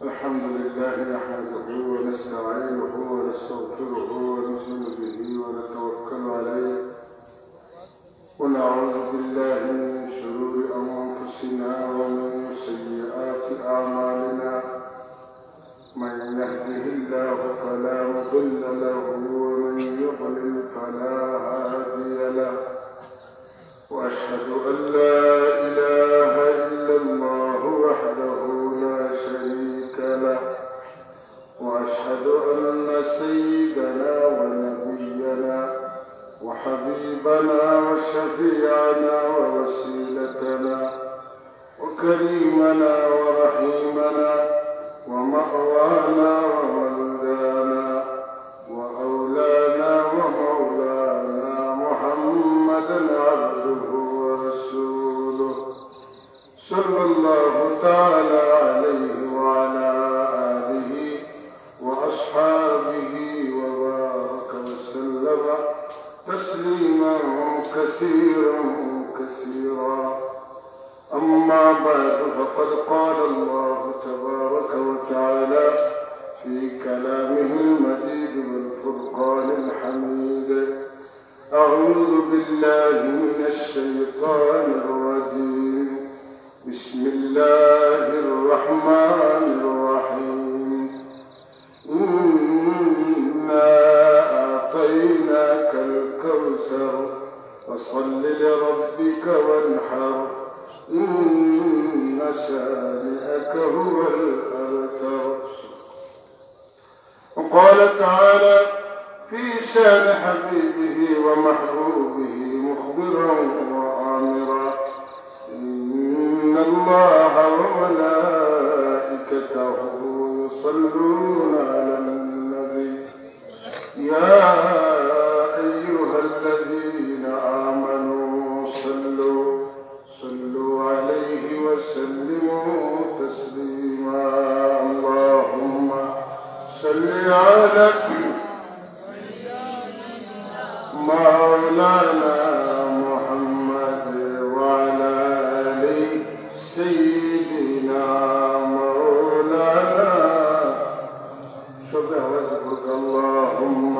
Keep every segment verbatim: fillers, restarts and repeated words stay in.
الحمد لله نحمده ونستعينه ونستغفره ونؤمن به ونتوكل عليه، ونعوذ بالله من شرور أنفسنا ومن سيئات أعمالنا. من يهده الله فلا مضل له، ومن يضلل فلا هادي له. وأشهد أن لا إله إلا الله وحده لا شريك له، وأشهد أن سيدنا ونبينا وحبيبنا وشفيعنا ووسيلتنا وكريمنا ورحيمنا ومأوانا وملجانا وأولانا ومولانا محمدا عبده ورسوله، صلى الله تعالى عليه وعلى آله وأصحابه وبارك وسلم تسليما كثيرا كثيرا. أما بعد، فقد قال الله تبارك وتعالى في كلامه المجيد والفرقان الحميد: أعوذ بالله من الشيطان الرجيم. بسم الله الرحمن الرحيم. إنا أعطيناك الكوثر، فصل لربك وانحر، إن شانئك هو الأبتر. وقال تعالى في شان حبيبه ومحبوبه مخبرا وآمرا: إن الله وملائكته يصلون على النبي، يا أيها الذين آمنوا صلوا صلوا عليه وسلموا تسليما. اللهم صل على مولانا محمد وعلى آل سيدنا مولانا. সবে আওয়াজ করুক, اللهم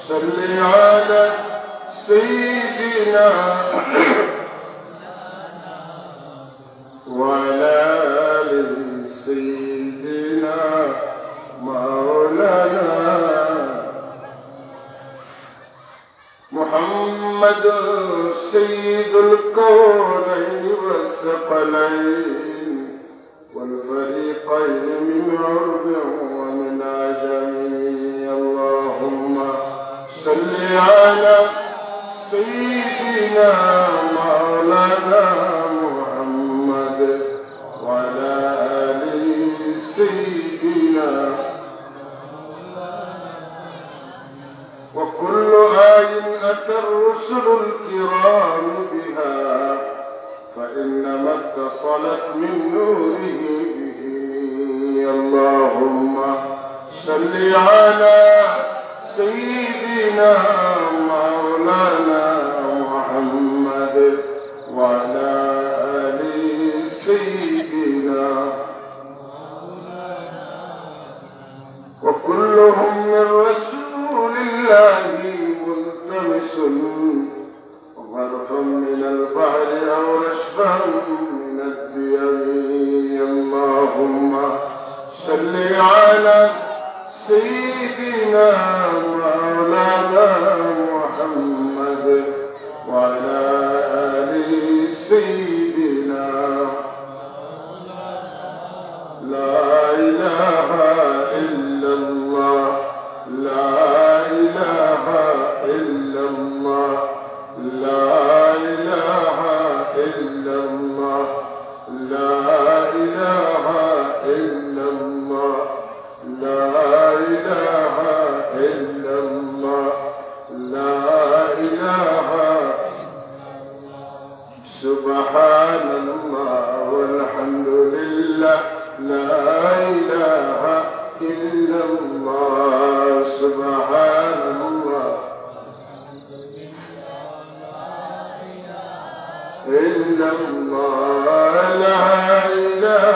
صل على سيدنا وعلى آل سيدنا مولانا محمد سيد الكونين والثقلين والفريقين من عرب ومن عجم. اللهم صل على سيدنا مولانا محمد وعلى آل سيدنا. وكل آي أتى الرسل الكرام بها، فإنما اتصلت من نوره به. اللهم صل على سيدنا مولانا محمد وعلى آل سيدنا. وكلهم من رسول الله ملتمس ظرفا من البحر أو رشفا من الديم. اللهم صل على سيدنا مولانا محمد وعلى آل سيدنا. لا إله إلا الله، لا إله إلا الله، لا إله إلا الله، لا إله إلا الله، لا إله إلا الله، لا إله. سبحان الله والحمد لله، لا إله إلا الله، سبحان الله. إلا الله، لا إله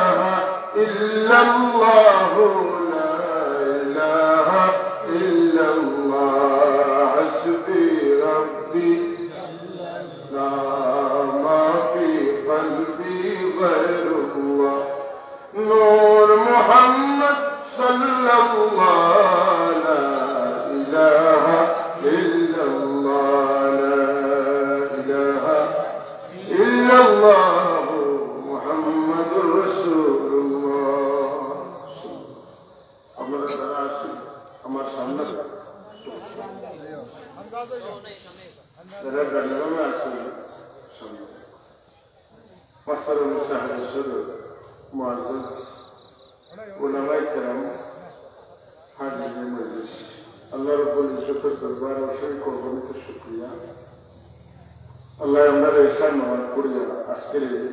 إلا الله، لا إله إلا الله، حسبي ربي، لا ما في قلبي غير الله. نور محمد صلى الله، لا إله إلا الله، لا إله إلا الله، محمد رسول الله। আপনারা যারা আছেন, আমার সামনে যারা গানবাজনা আছেন, সামনে। মোহতারাম সাহেব সদর, মুআজ্জাজ উলামায়ে কেরাম, হাজিরিনে মজলিস, আল্লাহ রাব্বুল ইজ্জতের দরবারে অসংখ্য অগণিত শুকরিয়া। আল্লাহ আমরারে এশার নামাজ পড়িয়া আজকের এই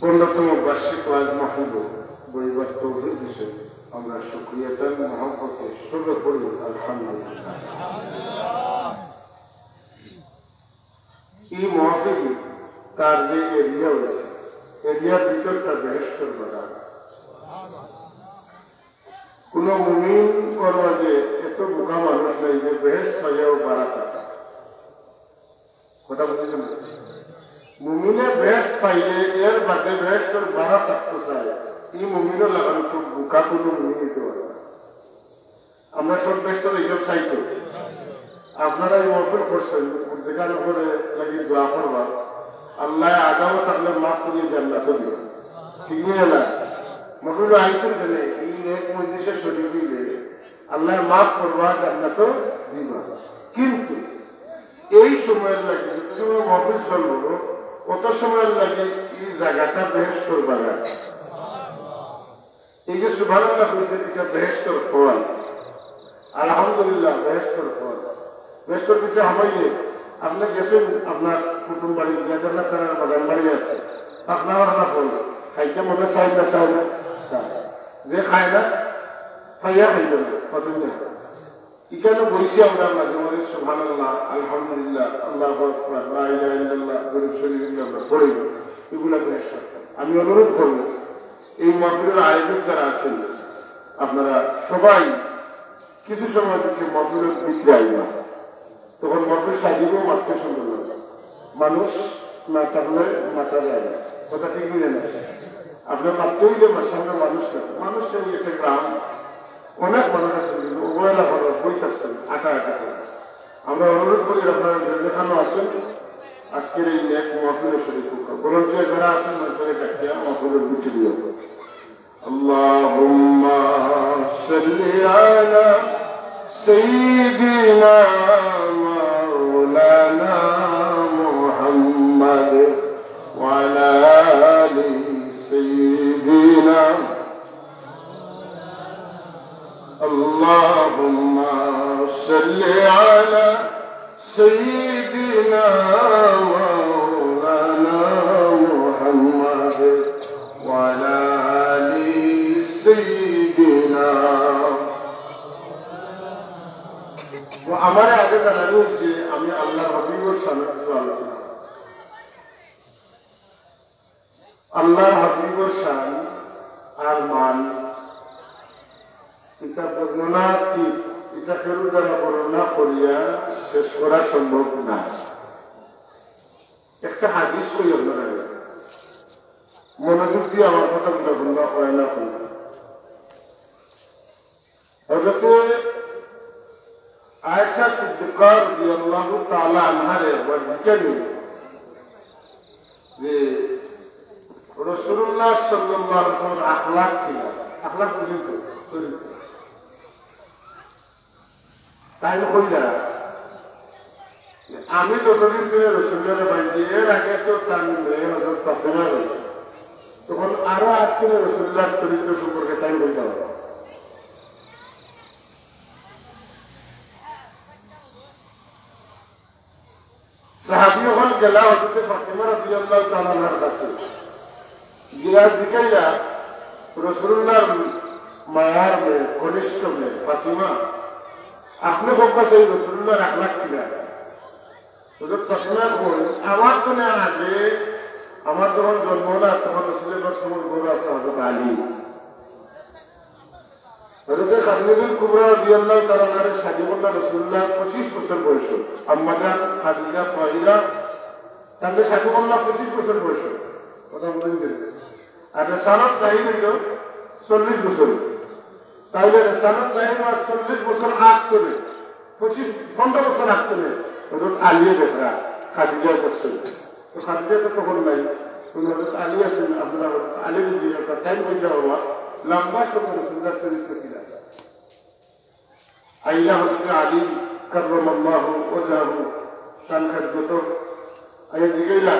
পনেরোতম বার্ষিক ওয়াজ মাহফিল বইবার তৌফিক দিয়েছেন। আমরা শুকরিয়া তার মহব্বতে সবে পড়ি আলহামদুলিল্লাহ। এই মহফিল তার যে এরিয়া হয়েছে, এরিয়ার ভিতরটা বেহেশতর বাগান। কোন মুমিন ওর মাঝে এত বোকা মানুষ নাই যে বেহেশত পাইয়াও বাড়া থাকে। কথা বুঝলেন? মুমিনে বেহেশত পাইলে এর বাদে বেহেশতর বাড়া থাকতে চায়। এই মুমিনও লাগানো খুব বোকা কোনো মুমিন হইতে পারে না। আমরা সব বেহেশত এইসব চাইতো। আপনারা এই মহফিল করছেন, যেখানে করে লাগি দোয়া করবা, আল্লাহ আজাবও থাকলে মাফ করিয়ে জান্নাতও দিবা। ঠিক না? মহফিল আইসেন কেন? এই নেক মজলিসে শরীর দিলে আল্লাহ মাফ করবা, জান্নাতও দিবা। কিন্তু এই সময়ের লাগি, যত সময় মহফিল চলবো, অত সময়ের লাগি এই জায়গাটা বেহেশতর বাগান। এই যে সুবহানাল্লাহ কইছেন, এটা বেহেশতর ফল। আলহামদুলিল্লাহ, বেহেশতর ফল। বেহেশতর ভিতরে হামাইলে আপনি গেছেন আপনার কুটুম বাড়ি, যেখানে তার বাগান বাড়ি আছে, পাকনা পাকনা ফল, খাইতে মনে চায় না, চায় না, চায়। যে খায় না, খাইয়া খাইবে না, কতদিন না। এখানে বইছি আমরা মাঝে মাঝে সুবহানাল্লাহ, আলহামদুলিল্লাহ, আল্লাহু আকবার, লা ইলাহা ইল্লাল্লাহ, দরুদ শরীফ এগুলো আমরা পড়ি, এগুলা বেহেশতর ফল। আমি অনুরোধ করব, এই মহফিলের আয়োজক যারা আছেন, আপনারা সবাই কিছু সময় থেকে মহফিলের ভিতরে আইবা, তখন মহফিল সাজিবও মাততে সুন্দর লাগে। মানুষ না থাকলে মাতা যায় না, কথা ঠিক বুঝে না? আপনার মাততে হইলে মা-, সামনে মানুষ থাকে, মানুষ থাকলে একটা গ্রাম, অনেক মানুষ আছে, কিন্তু অবহেলা করার বই থাকছে, আটা আটা করে। আমরা অনুরোধ করি আপনারা যে যেখানে আছেন, আজকের এই নেক মহফিলে শরীক হোক। ভলান্টিয়ার যারা আছেন, মনে করে ডাকিয়া মহফিলের ভিতরে নিয়ে হোক। اللهم صل على سيدنا مولانا محمد وعلى آل سيدنا. اللهم صل على سيدنا مولانا محمد وعلى آل سيدنا. তো আমারে আগে জানানো হয়েছে, আমি আল্লাহর হাবিবর শানে কিছু আলোচনা করব। আল্লাহর হাবিবর শান আর মান, এটা বর্ণনা কি, এটা কেউ দ্বারা বর্ণনা করিয়া শেষ করা সম্ভব না। একটা হাদিস কই আপনারা, মনোযোগ দিয়ে আমার কথাগুলো শুনবা, হয় না শুনবা। হযরতে আয়েশা সিদ্দিকা রাদিয়াল্লাহু তাআলা আনহারে একবার জিজ্ঞাসা যে রাসূলুল্লাহ সাল্লাল্লাহু আলাইহি ওয়াসাল্লাম আখলাক কিলা? আখলাক বুঝেন তো? চরিত্র। তাইন কইলা, আমি যতদিন ধরে রাসূলুল্লাহরে পাইছি, এর আগে তো তান মেয়ে হযরত ফাতেমা রইছে। তখন আরো আগ ধরে রাসূলুল্লাহর চরিত্র সম্পর্কে তাইন কইতা পারবা। সাহাবী অকল গেলা হযরতে ফাতেমা রাদিয়াল্লাহু তাআলা আনহার কাছে। গিয়া জিকাইলা, রাসূলুল্লাহর মায়ার মেয়ে, কনিষ্ঠ মেয়ে ফাতিমা, আপনে কউক্কা চাই রাসূলুল্লাহর আখলাক কিলা? হযরত ফাতিমা কইন, আমার তো না আগে, আমার যখন জন্ম না, তখন রাসূলুল্লাহ বড় আছে হযরত আলী। হযরতে খাদিজাতুল কুবরা রাদিয়াল্লাহু তাআলা আনহার শাদী করলা রাসূলুল্লাহ পঁচিশ বছর বয়সে। আম্মাজান খাদিজা তাহিরা তানরে শাদী করলা পঁচিশ বছর বয়সে। কথা বুঝলেন? আর রিসালাত জাহির অইল চল্লিশ বছর। তাইলে রিসালাত জাহির অওয়ার চল্লিশ বছর আগ থনে, পঁচিশ, পনেরো বছর আগ থনে হযরত আলীয়ে দেখরা খাদিজায় করছইন। তো খাদিজা তো তখন নাই, তখন হযরত আলী আছইন, আপনারা হযরত আলীর জিয়ারত তাইন কইরা বাবা, লম্বা সময় রাসূলুল্লাহর চরিত্র কিলা। আইলা হযরত আলী কাররামাল্লাহু ওয়াজহাহু, তান খেদমতো আইয়া জিগাইলা,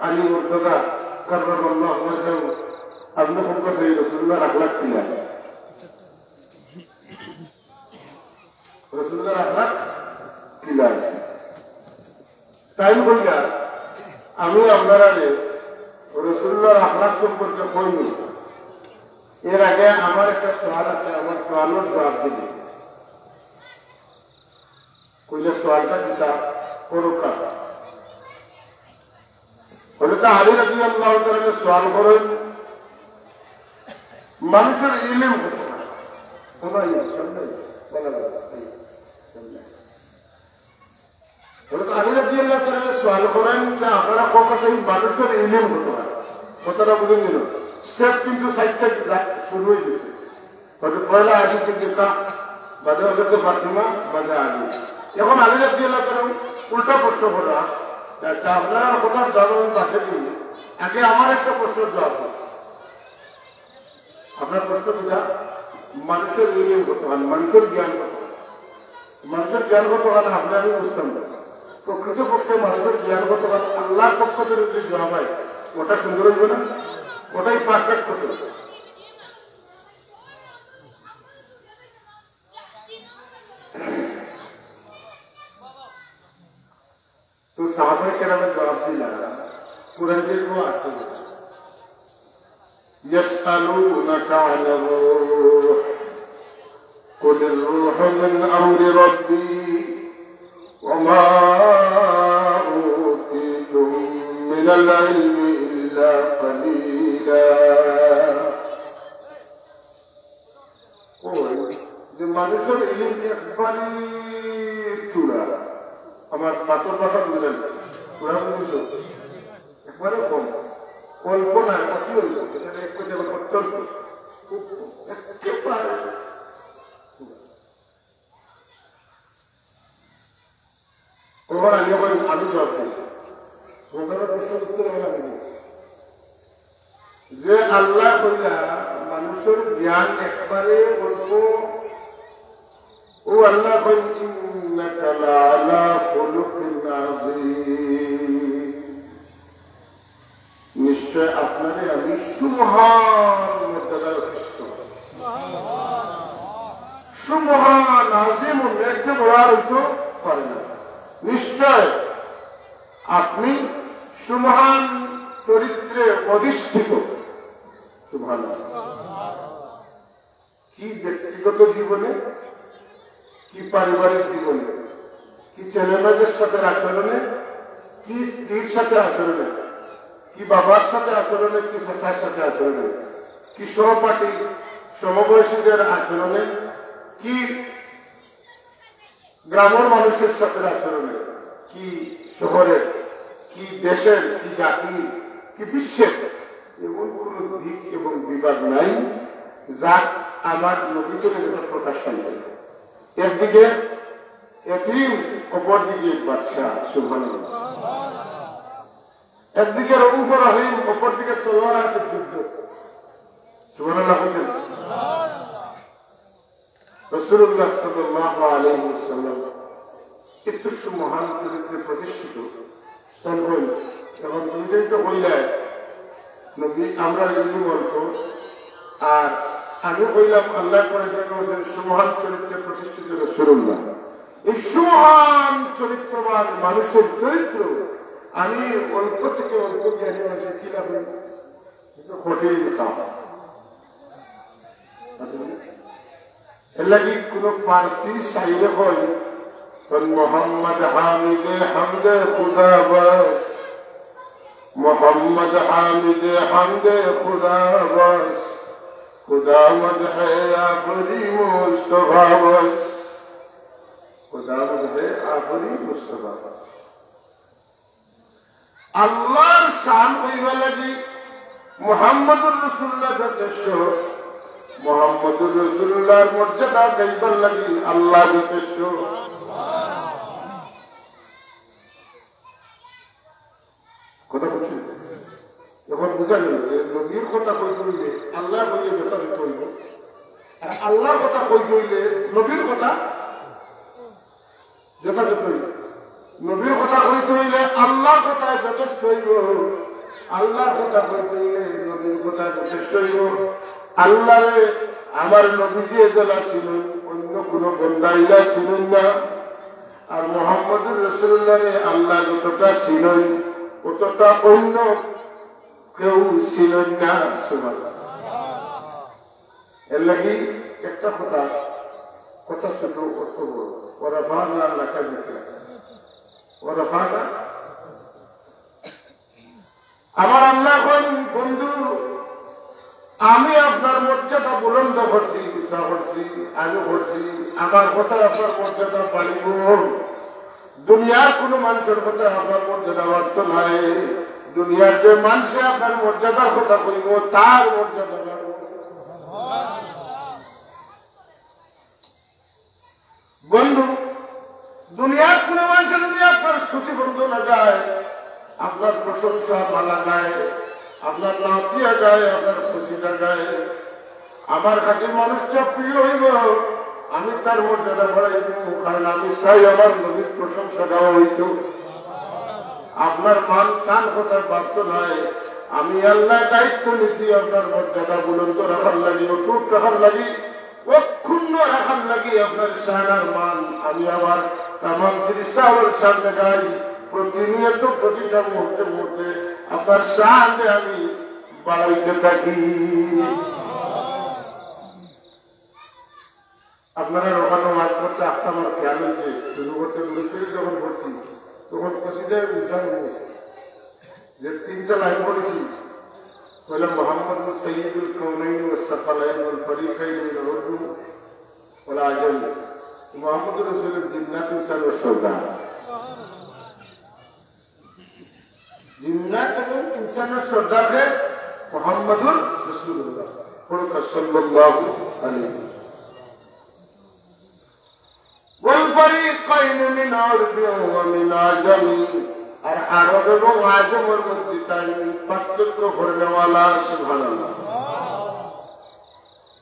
আলী মুর্তজা কাররামাল্লাহু ওয়াজহাহু, আপনে কউক্কা চাই রাসূলুল্লাহর আখলাক কিলা? রাসূলুল্লাহর আখলাক কিলা আছে? তাইন কইলা, আমি আপনারারে রাসূলুল্লাহর আখলাক সম্পর্কে কইমু। এর আগে আমার একটা সওয়াল আছে, আমার সওয়ালর জুয়াব দিবা। কইলা, সওয়ালটা কিতা? করউক্কা। হযরত আলী রাদিয়াল্লাহু তাআলা আনহু সওয়াল করইন, মানুষর ইলিম কতখান? সবাই, সবাই, বলা যাবে, এই, সামনে। হযরত আলী রাদিয়াল্লাহু তাআলা আনহু সওয়াল করইন যে, আপনারা কউক্কা চাই মানুষর ইলিম কতখান? কথাটা বুঝিলাইন নি? Step কিন্তু চাইরটা শুরু অই গেছে। হযরত পয়লা আয়েশা সিদ্দিকা, বাদে হযরত ফাতিমা, বাদে আলী। এখন আলী রাদিয়াল্লাহু তাআলা আনহু উল্টা প্রশ্ন কররা, আচ্ছা, আপনারার কথার জুয়াব আমি বাদে দিমু, আগে আমার একটা প্রশ্নর জুয়াব দেইন। আপনার প্রশ্ন কিতা? মানুষর ইলিম কতখান, মানুষর জ্ঞান কতখান? মানুষর জ্ঞান কতখান আপনে আমি বুঝতাম না। প্রকৃতপক্ষে মানুষর জ্ঞান কতখান আল্লাহর পক্ষ থনে যদি জুয়াব অয়, ওটা সুন্দর অইবো না? ওটাই perfect কথা। তো সাহাবায়ে কেরামে জুয়াব দিলা, কোরআন শরীফো আছে, يسألونك عن الروح قل الروح من أمر ربي وما أوتيتم من العلم إلا قليلا। কই যে মানুষর ইলিম একবারে থুড়া, আমার মাতর ভাষা বুঝলেন, থুড়া বুঝছো? একবারে কম, অল্প না, অতি অল্প, যেটা এক কথা বলে অত্যল্প, খুব কম, একেবারে থুড়া। ওখানে আমি ওখানে আমি জবাব দিই। ওখানে প্রশ্ন উত্তর ওখানে আমি দিই। যে আল্লাহ কইলা মানুষর জ্ঞান একবারে অল্প, ও আল্লাহ কইল, "ইন্নাকা লাআলা খুলুকিন আযীম।" নিশ্চয় আপনারে আমি সুমহান মর্যাদায় অধিষ্ঠিত করেছি। সুমহান, আজিম, এর চেয়ে বড় আর হইতে পারে না। নিশ্চয় আপনি সুমহান চরিত্রে অধিষ্ঠিত। সুবহানাল্লাহ। কি ব্যক্তিগত জীবনে, কি পারিবারিক জীবনে, কি ছেলেমেয়েদের সাথে আচরণে, কি স্ত্রীর সাথে আচরণে, কি বাবার সাথে আচরণে, কি চাচার সাথে আচরণে, কি সহপাঠী সমবয়সীদের আচরণে, কি গ্রামের মানুষের সাথে আচরণে, কি শহরের, কি দেশের, কি জাতির, কি বিশ্বের, এমন কোন দিক এবং বিভাগ নাই যা আমার নবী করে যেটা প্রকাশ পায়। একদিকে এতিম, অপরদিকে বাদশাহ। সুবহানাল্লাহ। একদিকে রউফ রহিম, অপরদিকে তলোয়ার হাতে যুদ্ধ। সুবহানাল্লাহ বলবেন। রাসূলুল্লাহ সাল্লাল্লাহু আলাইহি ওয়াসাল্লাম এত সুমহান চরিত্রে প্রতিষ্ঠিত। তার বই, এখন তুমি যেহেতু বললে, নবী, আমরা ইলম অল্প, আর আমি কইলাম আল্লাহ করে সুমহান চরিত্রে প্রতিষ্ঠিত রাসূলুল্লাহ। এই সুমহান চরিত্রবান মানুষের চরিত্র আমি অল্প থেকে অল্প জ্ঞানী হয়েছে, কি লাভ হইল? কিন্তু কঠিন কাম। এর লাগি কোন ফার্সি শাইরে কয়, "কোন মোহাম্মদ হামিদে হামদে খুদা বস।" محمد حامد حمد خدا بس، خدا مدح آفری مصطفی بس، خدا مدح آفری مصطفی بس। আল্লাহর শান কইবার লাগি মুহাম্মদুর রাসূলুল্লাহ যথেষ্ট, মুহাম্মদুর রাসূলুল্লাহর মর্যাদা গাইবার লাগি আল্লাহ যথেষ্ট। কথা বুঝছইন? এখন বুঝা গেল যে নবীর কথা কইতে অইলে আল্লাহ কইলে যথাযথ অইবো, আর আল্লাহর কথা কইতে অইলে নবীর কথা যথাযথ অইবো। নবীর কথা কইতে অইলে আল্লাহর কথায় যথেষ্ট অইবো, আল্লাহর কথা কইতে অইলে নবীর কথায় যথেষ্ট অইবো। আল্লাহরে আমার নবীজি যেলা চিনইন, অন্য কোনো বন্দা ইলা চিনইন না। আর মুহাম্মদুর রাসূলুল্লাহরে আল্লাহ যতটা চিনইন, অতটা অন্য কেউ চিনইন না। সুবহানাল্লাহ। এর লাগি একটা কথা, কথা ছোট, অর্থ বড়। ورفعنا لك ذكرك। ورفعنا আমার আল্লাহ কইন, বন্ধু, আমি আপনার মর্যাদা বুলন্দ করছি, উঁচা করছি, আমি করছি, আমার কথায় আপনার মর্যাদা বাড়িবো। দুনিয়ার কোনো মানুষের কথায় আপনার মর্যাদা বাড়তো নায়। দুনিয়ার যে মানুষে আপনার মর্যাদার কথা কইবো, তার মর্যাদা বাড়বো। বন্ধু, দুনিয়ার কোনো মানুষে যদি আপনার স্তুতি বন্দনা গায়, আপনার প্রশংসা মালা গায়, আপনার নাতিয়া গায়, আপনার খুশিটা গায়, আমার কাছে মানুষটা প্রিয় অইবো, আমি তার মর্যাদা বাড়াই দিব, কারণ আমি চাই আমার নবীর প্রশংসা গাওয়া অইতো। আপনার মান তান কথায় বাড়তো নায়। আমি আল্লাহ দায়িত্ব নিছি আপনার মর্যাদা বুলন্দ রাখার লাগি, অটুট রাখার লাগি, অক্ষুণ্ণ রাখার লাগি আপনার শান আর মান। আমি আমার তামাম ফিরিস্তা আমার সামনে গাই, প্রতিনিয়ত প্রতিটা মুহূর্তে মুহূর্তে আপনার শান আমি বাড়াইতে থাকি। আপনারা ওখানে ওয়াজ করতে আসতে আমার খেয়াল হয়েছে, শুরু করতে দরুদ শরীফ যখন পড়ছি, তখন কসিদায় উদ্যান হয়েছে যে তিনটা লাইন পড়েছি, পয়লা মোহাম্মদ সৈয়দুল কৌনাইন ওয়া সাকালাইন ওয়াল ফরিকাইন মিনাল আরবি ওয়াল আজম। মোহাম্মদ রসুল জিন্নাত ইনসান ও সর্দার। জিন্নাত এবং ইনসানের সর্দার কে মোহাম্মদুর রাসূলুল্লাহ। পড়ুক সাল্লাল্লাহু আলাইহি ওয়াসাল্লাম। ওয়াল ফরিকাইন মিন আরবিন ওয়া মিন আজামি। আর আরব এবং আজমের মধ্যে তার পার্থক্য করনেওয়ালা, সুবহানাল্লাহ।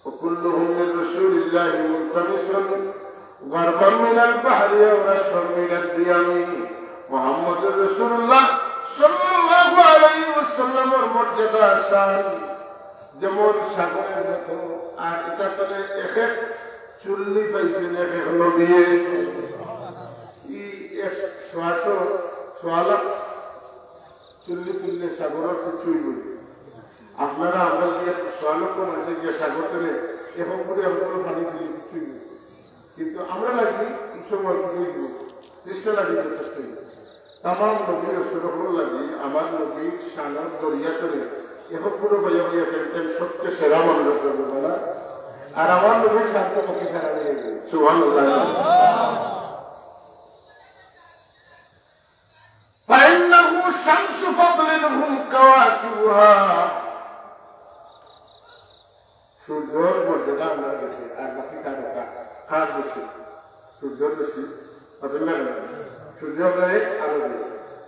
وكلهم من رسول الله ملتمس غربا من البحر أو رشفا من الديم। মোহাম্মদুর রাসূলুল্লাহ সাল্লাল্লাহু আলাইহি ওয়াসাল্লামের মর্যাদা শান যেমন সাগরের মতো, আর ইটা তলে এক এক চুল্লি পাইছইন এক এক নবীয়ে। ই এক সোয়াশো, সোয়ালাখ চুল্লি তুললে সাগরের কিচ্ছু অইবো না। আপনারা আমরা গিয়া সোয়ালক্ষ মানুষে গিয়া সাগর তলে এখন করে এখন করে পানি তুলি কিচ্ছু অইবো না। কিন্তু আমরা লাগি এই সময় কি অইবো? তৃষ্ণা লাগি যথেষ্ট অইবো। তামাম নবী রসুল হকল লাগি আমার নবীর শানর দরিয়া তলে এখন পুরো ভাইয়া ভাইয়া ফেলতেন সবচেয়ে সেরা মানুষ বলা। আর আমার নবীর শান তো পক্ষে সারা হয়ে গেল। সুবহানাল্লাহ। فإنه شمس فضل هم كواكبها। সূর্যর মর্যাদা আমরা গেছে, আর বাকি তারকা কার রশ্মি? সূর্যর রশ্মি, পাবেন না কেন? সূর্য আমরা এক আলো দেয়।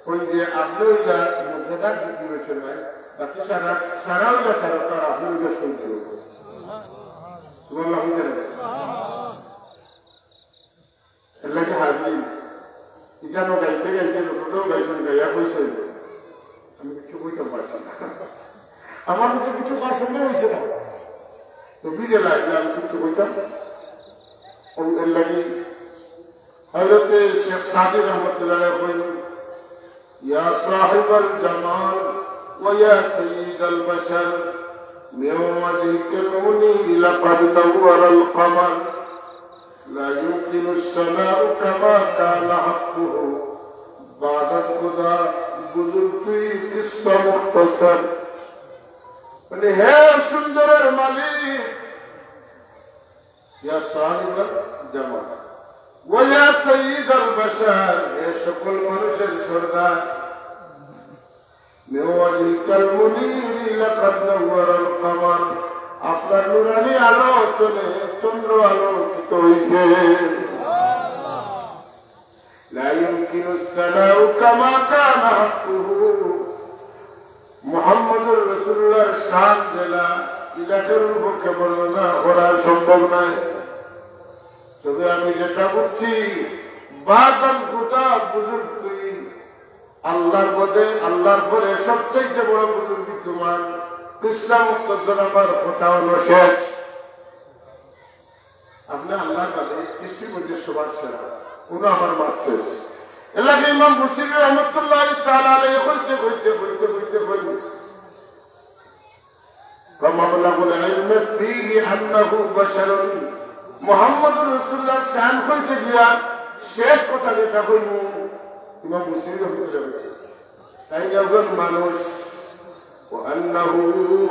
ওই যে আপনি ওইটা মর্যাদার দিক বিবেচনায়, বাকি সারা, সারা ওইটা তারকা, আর আপনি ওইটা সূর্য। সুবহানাল্লাহ। এর লাগি হাজির। ইখানো গাইতে গাইতে যতটাও গাইছেন, গাইয়া কইছেন, আমি কিচ্ছু কইতাম পারছি না। আমার মতো কিছু করা সম্ভব হয়েছে না। তো বুঝে লাগলে আমি কিচ্ছু কইতাম। ও এর লাগি হযরতে শেখ সাদী রহমতুল্লাহ আলাইহি কইলেন, يا صاحب الجمال ويا سيد البشر، من وجهك المنير لقد نور القمر، لا يمكن الثناء كما كان حقه، بعد الهدى বুজুর্গ তুই কিসসা মুখতাসার, মানে, হে সুন্দরের মালিক, ইয়া সাহিবাল জামাল, ওয়া ইয়া সাইয়্যিদাল বাশার, হে সকল মানুষের সর্দার, মিন ওয়াজহিকাল মুনীরি লাকাদ নাওয়ারাল কামার, আপনার নুরানি আলো তনে চন্দ্র আলোকিত হইছে। লা ইউমকিনুস সানাউ কামা কানা হাক্কুহু। মুহাম্মদুর রাসূলুল্লাহর শান যেলা, ইলা কেউর পক্ষে বর্ণনা করা সম্ভব নয়। তবে আমি যেটা বুঝছি, বাদাল হুদা বুজুর্গ তুই, আল্লাহর পদে, আল্লাহর পরে সবচাইতে বড় বুজুর্গি তোমার। কিসসা মুখতাসার আমার কথা হলো শেষ। আপনে আল্লাহর বাদে সৃষ্টির মধ্যে সবার সেরা, অনো আমার মাত শেষ। এর লাগি ইমাম বুসিরি রহমতুল্লাহি তাআলা আলাইহি কইতে, কইতে, কইতে, কইতে, কইতে, فمبلغ العلم فيه أنه بشر। মুহাম্মদুর রাসূলুল্লাহর শান কইতে গিয়া শেষ কথা যেটা কইমু, ইমাম বুসিরি রহমতুল্লাহ তাইন একজন মানুষ, وأنه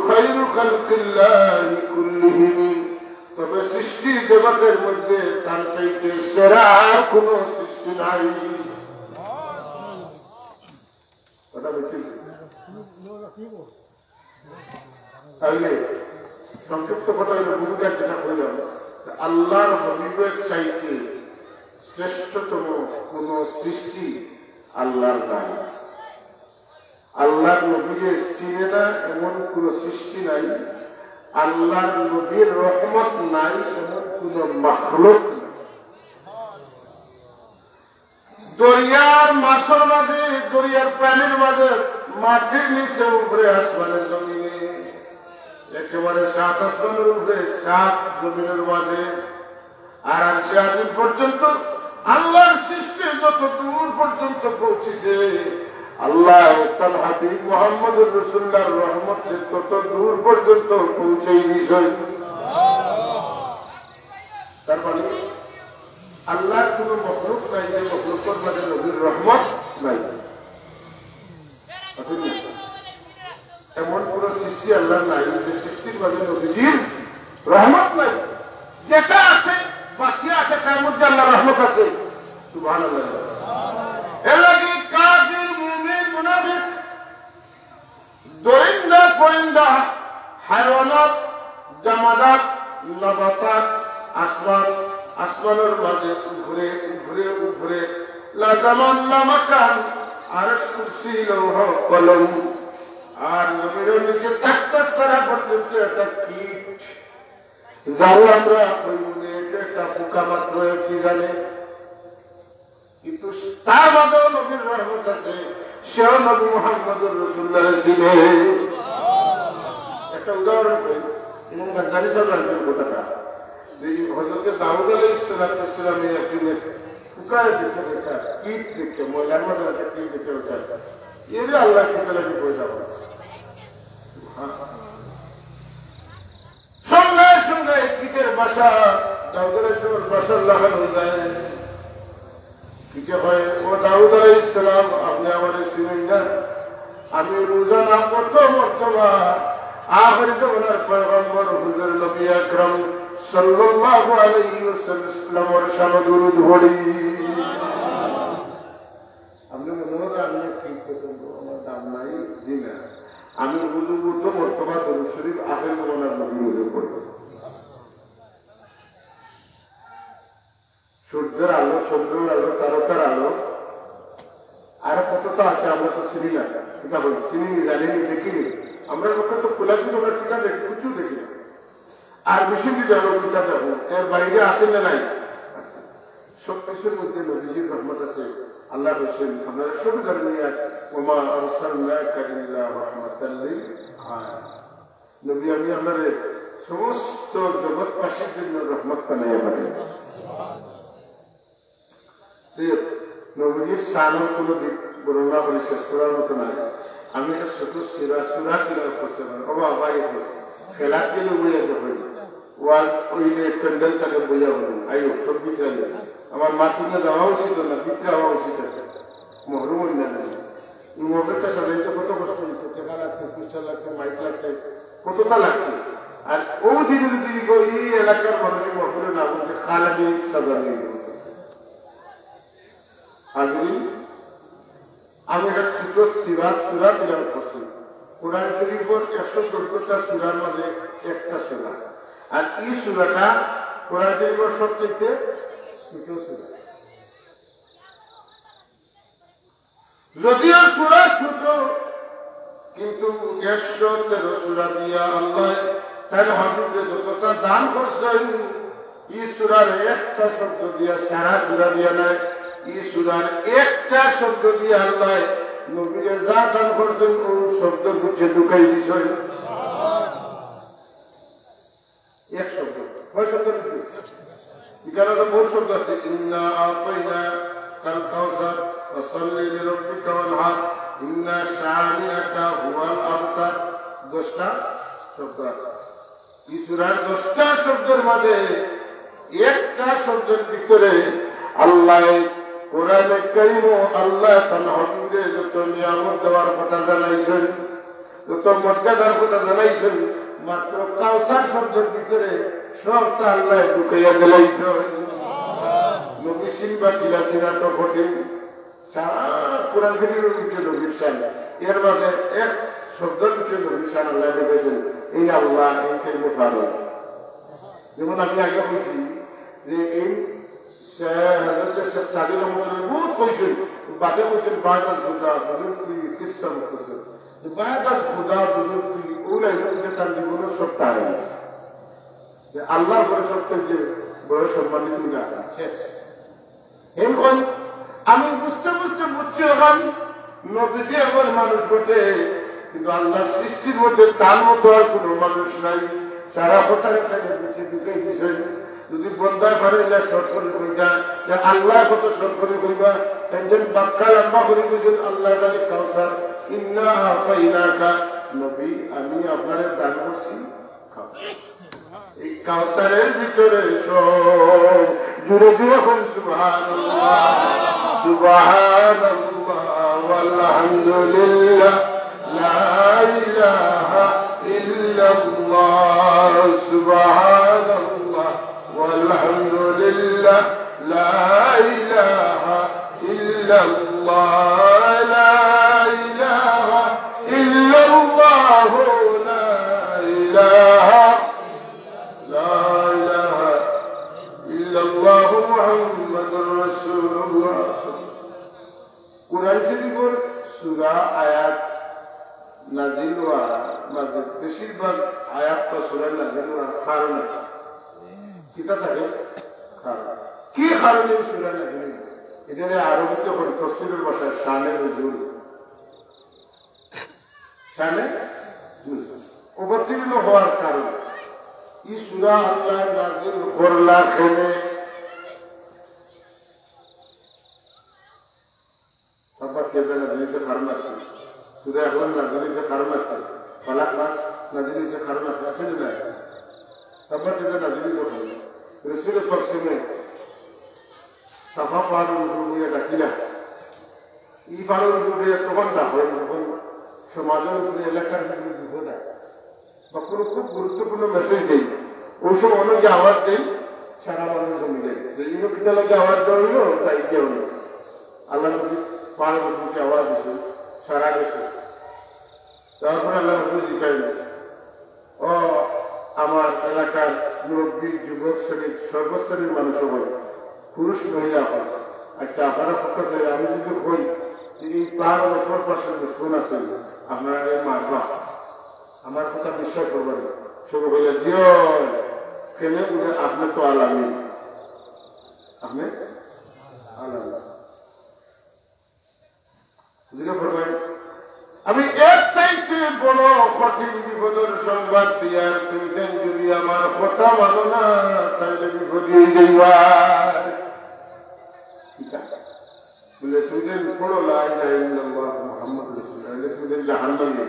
خير خلق الله كلهم। তবে সৃষ্টি জগতের মধ্যে তার চাইতে সেরা আর কোনো সৃষ্টি নাই। কথা বুঝছেন? তাহলে সংক্ষিপ্ত কথা হইল, ভূমিকা যেটা কইলাম, আল্লাহর হাবিবের চাইতে শ্রেষ্ঠতম কোনো সৃষ্টি আল্লাহর নাই। আল্লাহর নবীরে চিনে না এমন কোনো সৃষ্টি নাই, আল্লাহর নবীর রহমত নাই এমন কোনো মাখলুক নাই। দরিয়ার মাছর মাঝে, দরিয়ার প্রাণীর মাঝে, মাটির নিচে, উপরে, আসমানের জমিনে, একেবারে সাত আসমানের উপরে, সাত জমিনের মাঝে, আর আরশে আজিম পর্যন্ত আল্লাহর সৃষ্টি যত দূর পর্যন্ত পৌঁছেছে, আল্লাহ তার হাবিব মুহাম্মদুর রাসূলুল্লাহর রহমত তত দূর পর্যন্ত পৌঁছাই দিয়েছেন। তার মানে আল্লাহর কোনো মখলুক নাই যে মখলুকর মাঝে নবীর রহমত নাই। এমন কোন সৃষ্টি আল্লাহর নাই যে সৃষ্টির মাঝে নবীজির রহমত নাই। যেটা আছে, বাঁচিয়া আছে, তার মধ্যে আল্লাহর রহমত আছে। সুবহানাল্লাহ। এর লাগি কাফির, মুমিন, মুনাফিক, দরিন্দা, পরিন্দা, হায়ওয়ানাত, জামাদাত, নাবাতাত, আসমান, আসমানের মাঝে, উপরে, উপরে, উপরে, লা জামান লা মাকান, আরশ, কুরসি, লৌহ, কলম, আর নবীর নিচে তখত ছাড়া পর্যন্ত একটা কীট, যারে আমরা কই যে এটা একটা পোকা মাত্র, কি জানে। কিন্তু তার মাঝেও নবীর রহমত আছে, সেও নবী মুহাম্মদুর রাসূলুল্লাহ ছিলেন। একটা উদাহরণ কই, ইমাম গাজ্জালী সাহেব জানতেন কথাটা, যে হযরতে দাউদ আলাইহিস সালাতু ওয়াস সালাম একদিন এক পোকারে দেখে, একটা কীট দেখে, ময়লার মধ্যে একটা কীট দেখে, ওটা এরে আল্লাহ কিতা লাগি পয়দা করে। সঙ্গে সঙ্গে কীটের বাসা, দাউদ আলাইহিস সালামের বাসার লাগানো যায়। কীটে কয়, "ও দাউদ আলাইহিস সালাম, আপনে আমারে চিনইন না? আমি রোজানা কত মর্তবা আখেরি জমানার পয়গম্বর হুজুর নবী আকরাম সাল্লাল্লাহু আলাইহি ওয়াসাল্লামর শানো দুরূদ পড়ি।" আপনে মনে করেন আমি কি করতাম, আমার দাম নাই? জি না। আমি বুঝবো তো মর্তবা দরুদ শরীফ আখেরি জমানার নবীর উপরে পড়ব। সূর্যের আলো, চন্দ্রের আলো, তারকার আলো, আর কততা আছে আমরা তো চিনি না। কিতা বলি, চিনি নি, জানি নি, দেখি নি। আমরা লোকে তো খোলা ছিল, আমরা কিতা দেখি, কিচ্ছু দেখি না। আর মেশিন দিয়ে আমরা কিতা দেখবো, এর বাইরে আছে না নাই? সব কিছুর মধ্যে নবীজির রহমত আছে। আল্লাহ বলছেন, আপনারা সব জানেন, "ওমা আরসালনাকা ইল্লা রাহমাতাল লিল আলামিন।" নবী, আমি আপনারে সমস্ত জগৎবাসীর জন্য রহমত বানাইয়া পাঠাই। তো নবীজির শানর কোনো দিক বর্ণনা করে শেষ করার মতো নাই। আমি একটা ছোট সূরা, সূরা তিলাওয়াত করছি। ও বাবা, এই খেলাত গেলে বইয়া যাবে। ওয়াল ওইলে প্যান্ডেল তাকে বইয়া বলুন, আইও, সব ভিতরে আইও। আমার মাথুকে যাওয়া উচিত না, ভিতরে হওয়া উচিত আছে। মহরুম হইল না। মহফিলটা সাজাইতে কত কষ্ট হয়েছে, টেকা লাগছে, পয়সা লাগছে, মাইক লাগছে, কতটা লাগছে। আর ও দিকে যদি এই এলাকার মানুষ মহফিলে না বলতে, খালি সাজানি। হাজিরিন, আমি একটা ছোট সিরাত সুরা তিলাওয়াত করছি। কোরআন শরীফের একশো সত্তরটা সুরার মধ্যে একটা সুরা, আর এই সুরাটা কোরআন শরীফের সবচেয়ে ছোট সুরা। যদিও সুরা ছোট, কিন্তু একশো তেরো সুরা দিয়া আল্লাহ তার হাবিবরে যতটা দান করছেন, এই সুরার একটা শব্দ দিয়া, সারা সুরা দিয়া নাই, এই সুরার একটা শব্দ দিয়া আল্লাহ নবীরে যা দান করছেন, ও শব্দ বুকে ঢুকাই দিছেন। এক শব্দ। কয় শব্দ? এখানে তো বহুত শব্দ আছে। "ইন্না আতাইনা কাল কাউসার, ফাসাল্লি লিরাব্বিকা ওয়ানহার, ইন্না শানিআকা হুয়াল আবতার।" দশটা শব্দ আছে। এই সুরার দশটা শব্দের মাঝে একটা শব্দের ভিতরে আল্লাহ কোরআনে কারিমও আল্লাহ তার হাবিবরে যত নিয়ামত দেওয়ার কথা জানাইছেন, যত মর্যাদার কথা জানাইছেন, মাত্র কাউসার শব্দের ভিতরে সবটা আল্লাহ ঢুকাইয়া দিলাইছেন। নবী চিনবা কিলা, চিনা তো কঠিন। সারা কোরআন শরীফের ভিতরে নবীর শান, এর মাঝে এক শব্দের ভিতরে নবীর শান আল্লাহ ঢুকাইছেন। এই আল্লাহ, এই সেই মোটামুটি। যেমন আমি আগে বলছি যে এই শেখ, হযরত শেখ সাদি রহমতুল্লাহ বহুত কইছেন, বাদে কইছেন, "বাদাল খুদা বুজুর্গ তুই কিসা মুখতসর।" যে বাদাল খুদা বুজুর্গ তুই, ও লাইন মধ্যে তার জীবনের সব তারা যে আল্লাহর পরে সবচেয়ে যে বড় সম্মানিত উনি আছেন, শেষ। এখন আমি বুঝতে বুঝতে বুঝছি, এখন নবীজি এমন মানুষ বটে, কিন্তু আল্লাহর সৃষ্টির মধ্যে তার মতো আর কোনো মানুষ নাই। সারা কথারে তাকে বুঝে ঢুকাই দিয়েছেন। যদি বন্দায় পারে, ইলা শর্ট করে কইতা, যে আল্লাহ কত শর্ট করে কইবা, একজন বাক্কা লম্বা করে দিয়েছেন, "আল্লাহ কালি কাউসার, ইন্না আতাইনাকা।" নবী, আমি আপনারে দান করছি কাউসার। এই কাউসারের ভিতরে সব। জুরে জুরে বলুন, সুবহানাল্লাহ, সুবহানাল্লাহ, ওয়ালহামদুলিল্লাহ, লা ইলাহা ইল্লাল্লাহ, সুবহানাল্লাহ, ওয়ালহামদুলিল্লাহ, লা ইলাহা ইল্লাল্লাহ, লা ইলাহা ইল্লাল্লাহ, লা ইলাহা, লা ইলাহা ইল্লাল্লাহু মুহাম্মাদুর রাসূলুল্লাহ। কোরআন শরীফের সূরা আয়াত নাজিল হওয়ার মাঝে বেশিরভাগ আয়াত বা সূরা নাজিল হওয়ার কারণ আছে। কিতা থাকে? কারণ। কি কারণে এই সূরা নাজিল হইল? এটারে আরবিতে বলে, তফসিরের ভাষায় শানে নুজুল। শানে নুজুল। অবতীর্ণ হওয়ার কারণ। এই সূরা আল্লাহ নাজিল করলা কেনে? তাব্বাত ইয়াদা নাজিল হইছে কার মাসে? সূরা ইখলাস নাজিল হইছে কার মাসে? ফালাক নাস নাজিল হইছে কার মাসে? আছে না নাই? তাব্বাত ইয়াদা নাজিল হইছে কখন? রসুল পাক সাল্লাল্লাহু আলাইহি ওয়াসাল্লাম সাফা পাহাড়র উপরে গিয়া ডাকিলা। এই পাহাড়র উপরে তখন না হয়, যখন সমাজর উপরে, এলাকার উপরে বিপদ হয়। বা কোনো খুব গুরুত্বপূর্ণ মেসেজ দেই, ওই সময় অনেকে আওয়াজ দেই, সারা মানুষ জমি যায় যে ইনো কিতা লাগে আওয়াজ দেওয়া হইলো, তাই কি হইলো? আল্লাহ নবী পাহাড়র উপরে আওয়াজ দিছে, সারা গেছে। তারপরে আল্লাহ নবী জিজ্ঞাসা, "ও আমার এলাকার মুরব্বী, যুবক শ্রেণীর, সর্বশ্রেণীর মানুষ হল, পুরুষ মহিলা হল, আচ্ছা, আপনারা কথা চাই, আমি যদি কই যে এই পাহাড়র অপর পাশে দুশমন আছে, আপনারা এই মারবা, আমার কথা বিশ্বাস করবেন?" সব কইলা, "জি অয়।" কেনে বলে, "আপনি তো আলামিন, আপনি আলামিন।" বুঝলে ফরমাই, আমি এর চাইতে বড় কঠিন বিপদর সংবাদ দিয়ার, তুমি দেন যদি আমার কথা মানো না, তাহলে বিপদ হয়ে যাইবা। ঠিক আছে? বলে, "তুমি দেন পড়ো লা ইলাহা ইল্লাল্লাহ মুহাম্মাদুর রাসূলুল্লাহ, তাহলে তুমি দেন জাহান্নামে।"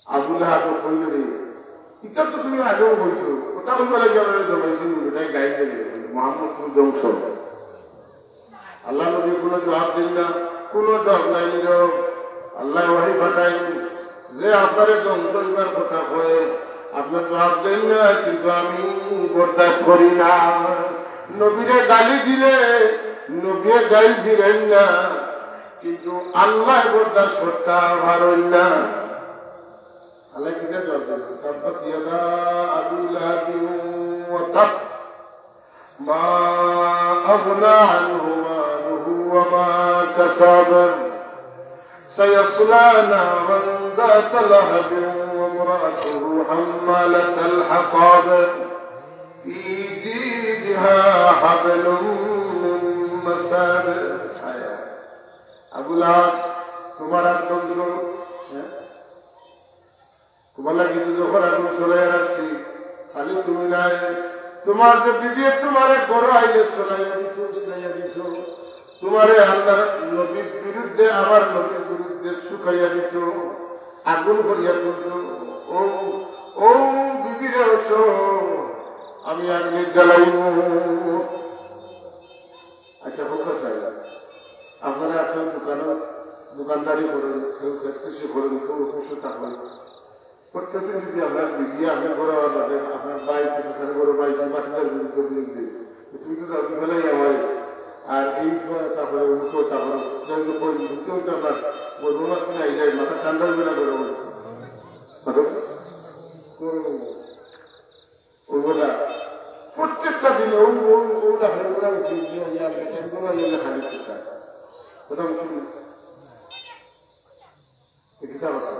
আবু লাহাব কইল, "রে, ইটা তো তুমি আগেও বলছো, ওটা বলবো লাগে আমরা জমাইছি, ওটাই গাই দেবে, মোহাম্মদ তুমি ধ্বংস।" আল্লাহ নবী কোনো জবাব দিল না। কোনো জবাব নাই। নীরব। আল্লায় ওহী পাঠাইন, যে আপনারে ধ্বংস অইবার কথা কয়, আপনে জবাব দেইন না, কিন্তু আমি বরদাস্ত করি না। নবীরে গালি দিলে নবীয়ে গাইল ফিরাইন না, কিন্তু আল্লায় বরদাস্ত করতা পারইন না। আল্লায় কিতা জবাব দিলা? تبت يدا أبي لهب وتب، ما أغنى عنه ماله وما كسب، سيصلى نارا ذات لهب وامرأته حمالة الحطب، في جيدها حبل من مسد। আবু লাহাব, তুমার আর ধ্বংস, হ্যাঁ? তুমার লাগি দুজখর আগুন চলাইয়া রাখছি। খালি তুমি নায়, তুমার যে বিবিয়ে তুমারে ঘরো আইলে চলাইয়া দিত, উছলাইয়া দিত। তুমারে আল্লার নবীর বিরুদ্ধে, আমার নবীর বিরুদ্ধে শুকাইয়া দিত, আগুন করিয়া তুলতো। ও, ও বিবিরে অইছো, আমি আগুনে জ্বালাইমু। আচ্ছা, হোক স্যার, আপনারা এখন দোকানো, দোকানদারি করেন, কেউ খেত কৃষি করেন, কেউ অফিসে থাকেন, প্রত্যেকদিন যদি আপনার বিবিয়ে আপনি করে আবার আপনার ভাই কিছু করে, ভাই, তুমি বাসিন্দার বিরুদ্ধে অভিযোগ দিন, তুমি তো তার ফেলাই আমার, আর এই সময় তারপরে উল্টো, তারপরে কেউ তো কই, উল্টো উল্টো আপনার ওই রোমার কিনা এই যায়, মাথা ঠান্ডা হইবে না করে বলে। করো। ওগুলা প্রত্যেকটা দিনে ও, ও, ও লাখের গুড়া উঠে গিয়ে, ইয়া, লাখের গুড়া, ইয়া, লাখের গুড়া। কথা বলছি না? এই কিতাব আছে।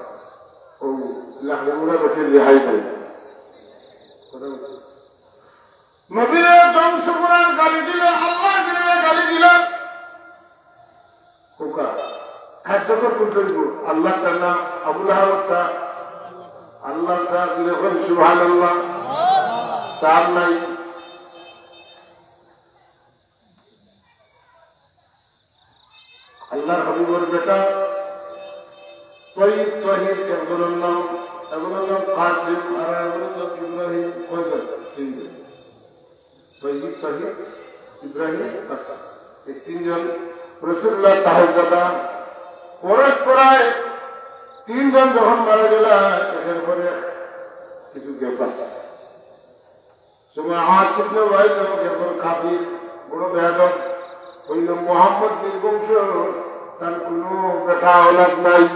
ও লাখের গুড়া বেশি রেহাই দেয়। কথা বলছি। নবীরে ধ্বংস করার গালি দিলে, আল্লাহ দিলে গালি দিলে। খোকা, এক দখল কোন চলব? আল্লাহ তার নাম, আবু লাহাব একটা, আল্লাহ তার দিলে বলেন, সুবহানাল্লাহ। তার নাই। আল্লাহর হাবিবর বেটা তৈয়ব, তহির, একজনের নাম, একজনের নাম কাসিম, আর একজনের নাম ইব্রাহিম। কয়জন? তিনজন। তৈয়ব, তহির, ইব্রাহিম, কাসিম। এই তিনজন রাসূলুল্লাহ সাহেবজাদা। পরস্পরায় তিনজন যখন মারা গেল, এর পরে কিছু গ্যাপ আছে। সময় আস ইবনে ওয়াইল নামক একজন কাফির, বড় বেয়াদব, কইল, "মোহাম্মদ নির্বংশ, তার কোনো বেটা আওলাদ নাই,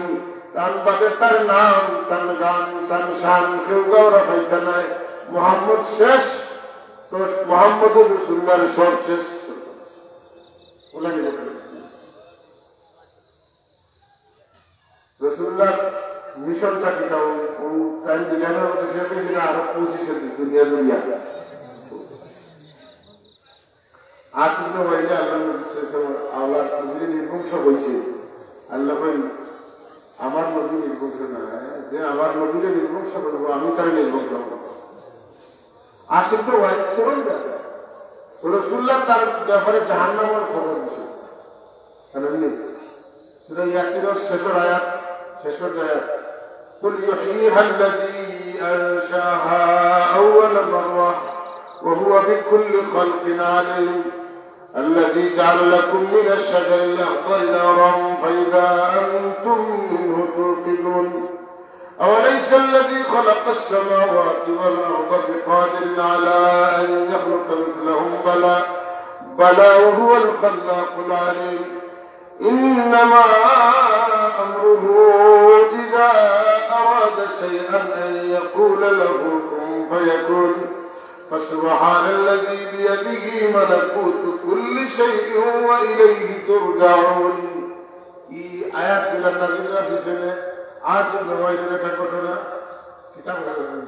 তার বাদে তার নাম, তার গান, তার শান কেউ কাউরা পাইতা নাই। মোহাম্মদ শেষ, তো মোহাম্মদুর রাসূলুল্লাহর সব শেষ।" ওলা নিয়ে গেল। রাসূলুল্লাহর মিশনটা কিতা? ও, ও তাইন দুনিয়ার মধ্যে শেষ অইছে না, আরো পঁচিশে দুনিয়া দুনিয়া। আস ইবনে ওয়াইলে আল্লাহর নবী সাল্লাল্লাহু আলাইহি ওয়াসাল্লাম আওলাদ নবীরে নির্বংশ কইছে। আল্লাহ কইন, "আমার নবী নির্বংশ না, যে আমার নবীরে নির্বংশ করব, আমি তারে নির্বংশ করব।" আস ইবনে ওয়াইল চরম বেয়াদব। রাসূলুল্লাহ তার ব্যাপারে জাহান্নামের খবর দিছে। কারণ নেই। সূরা ইয়াসিনের শেষের আয়াত, শেষের আয়াত, "قل يحييها الذي أنشأها أول مرة وهو بكل خلق عليم الذي جعل لكم من الشجر الأخضر نارا فإذا أنتم منه توقدون أوليس الذي خلق السماوات والأرض بقادر على أن يخلق مثلهم بلى بلى وهو الخلاق العليم." إنما أمره إذا أراد شيئا أن يقول له كن فيكون. فسبحان الذي بيده ملكوت كل شيء وإليه ترجعون. এই আয়াতগুলো নাজিল হওয়ার পিছনে আস ইবনে ওয়াইলের একটা ঘটনা কিতাব লেখা।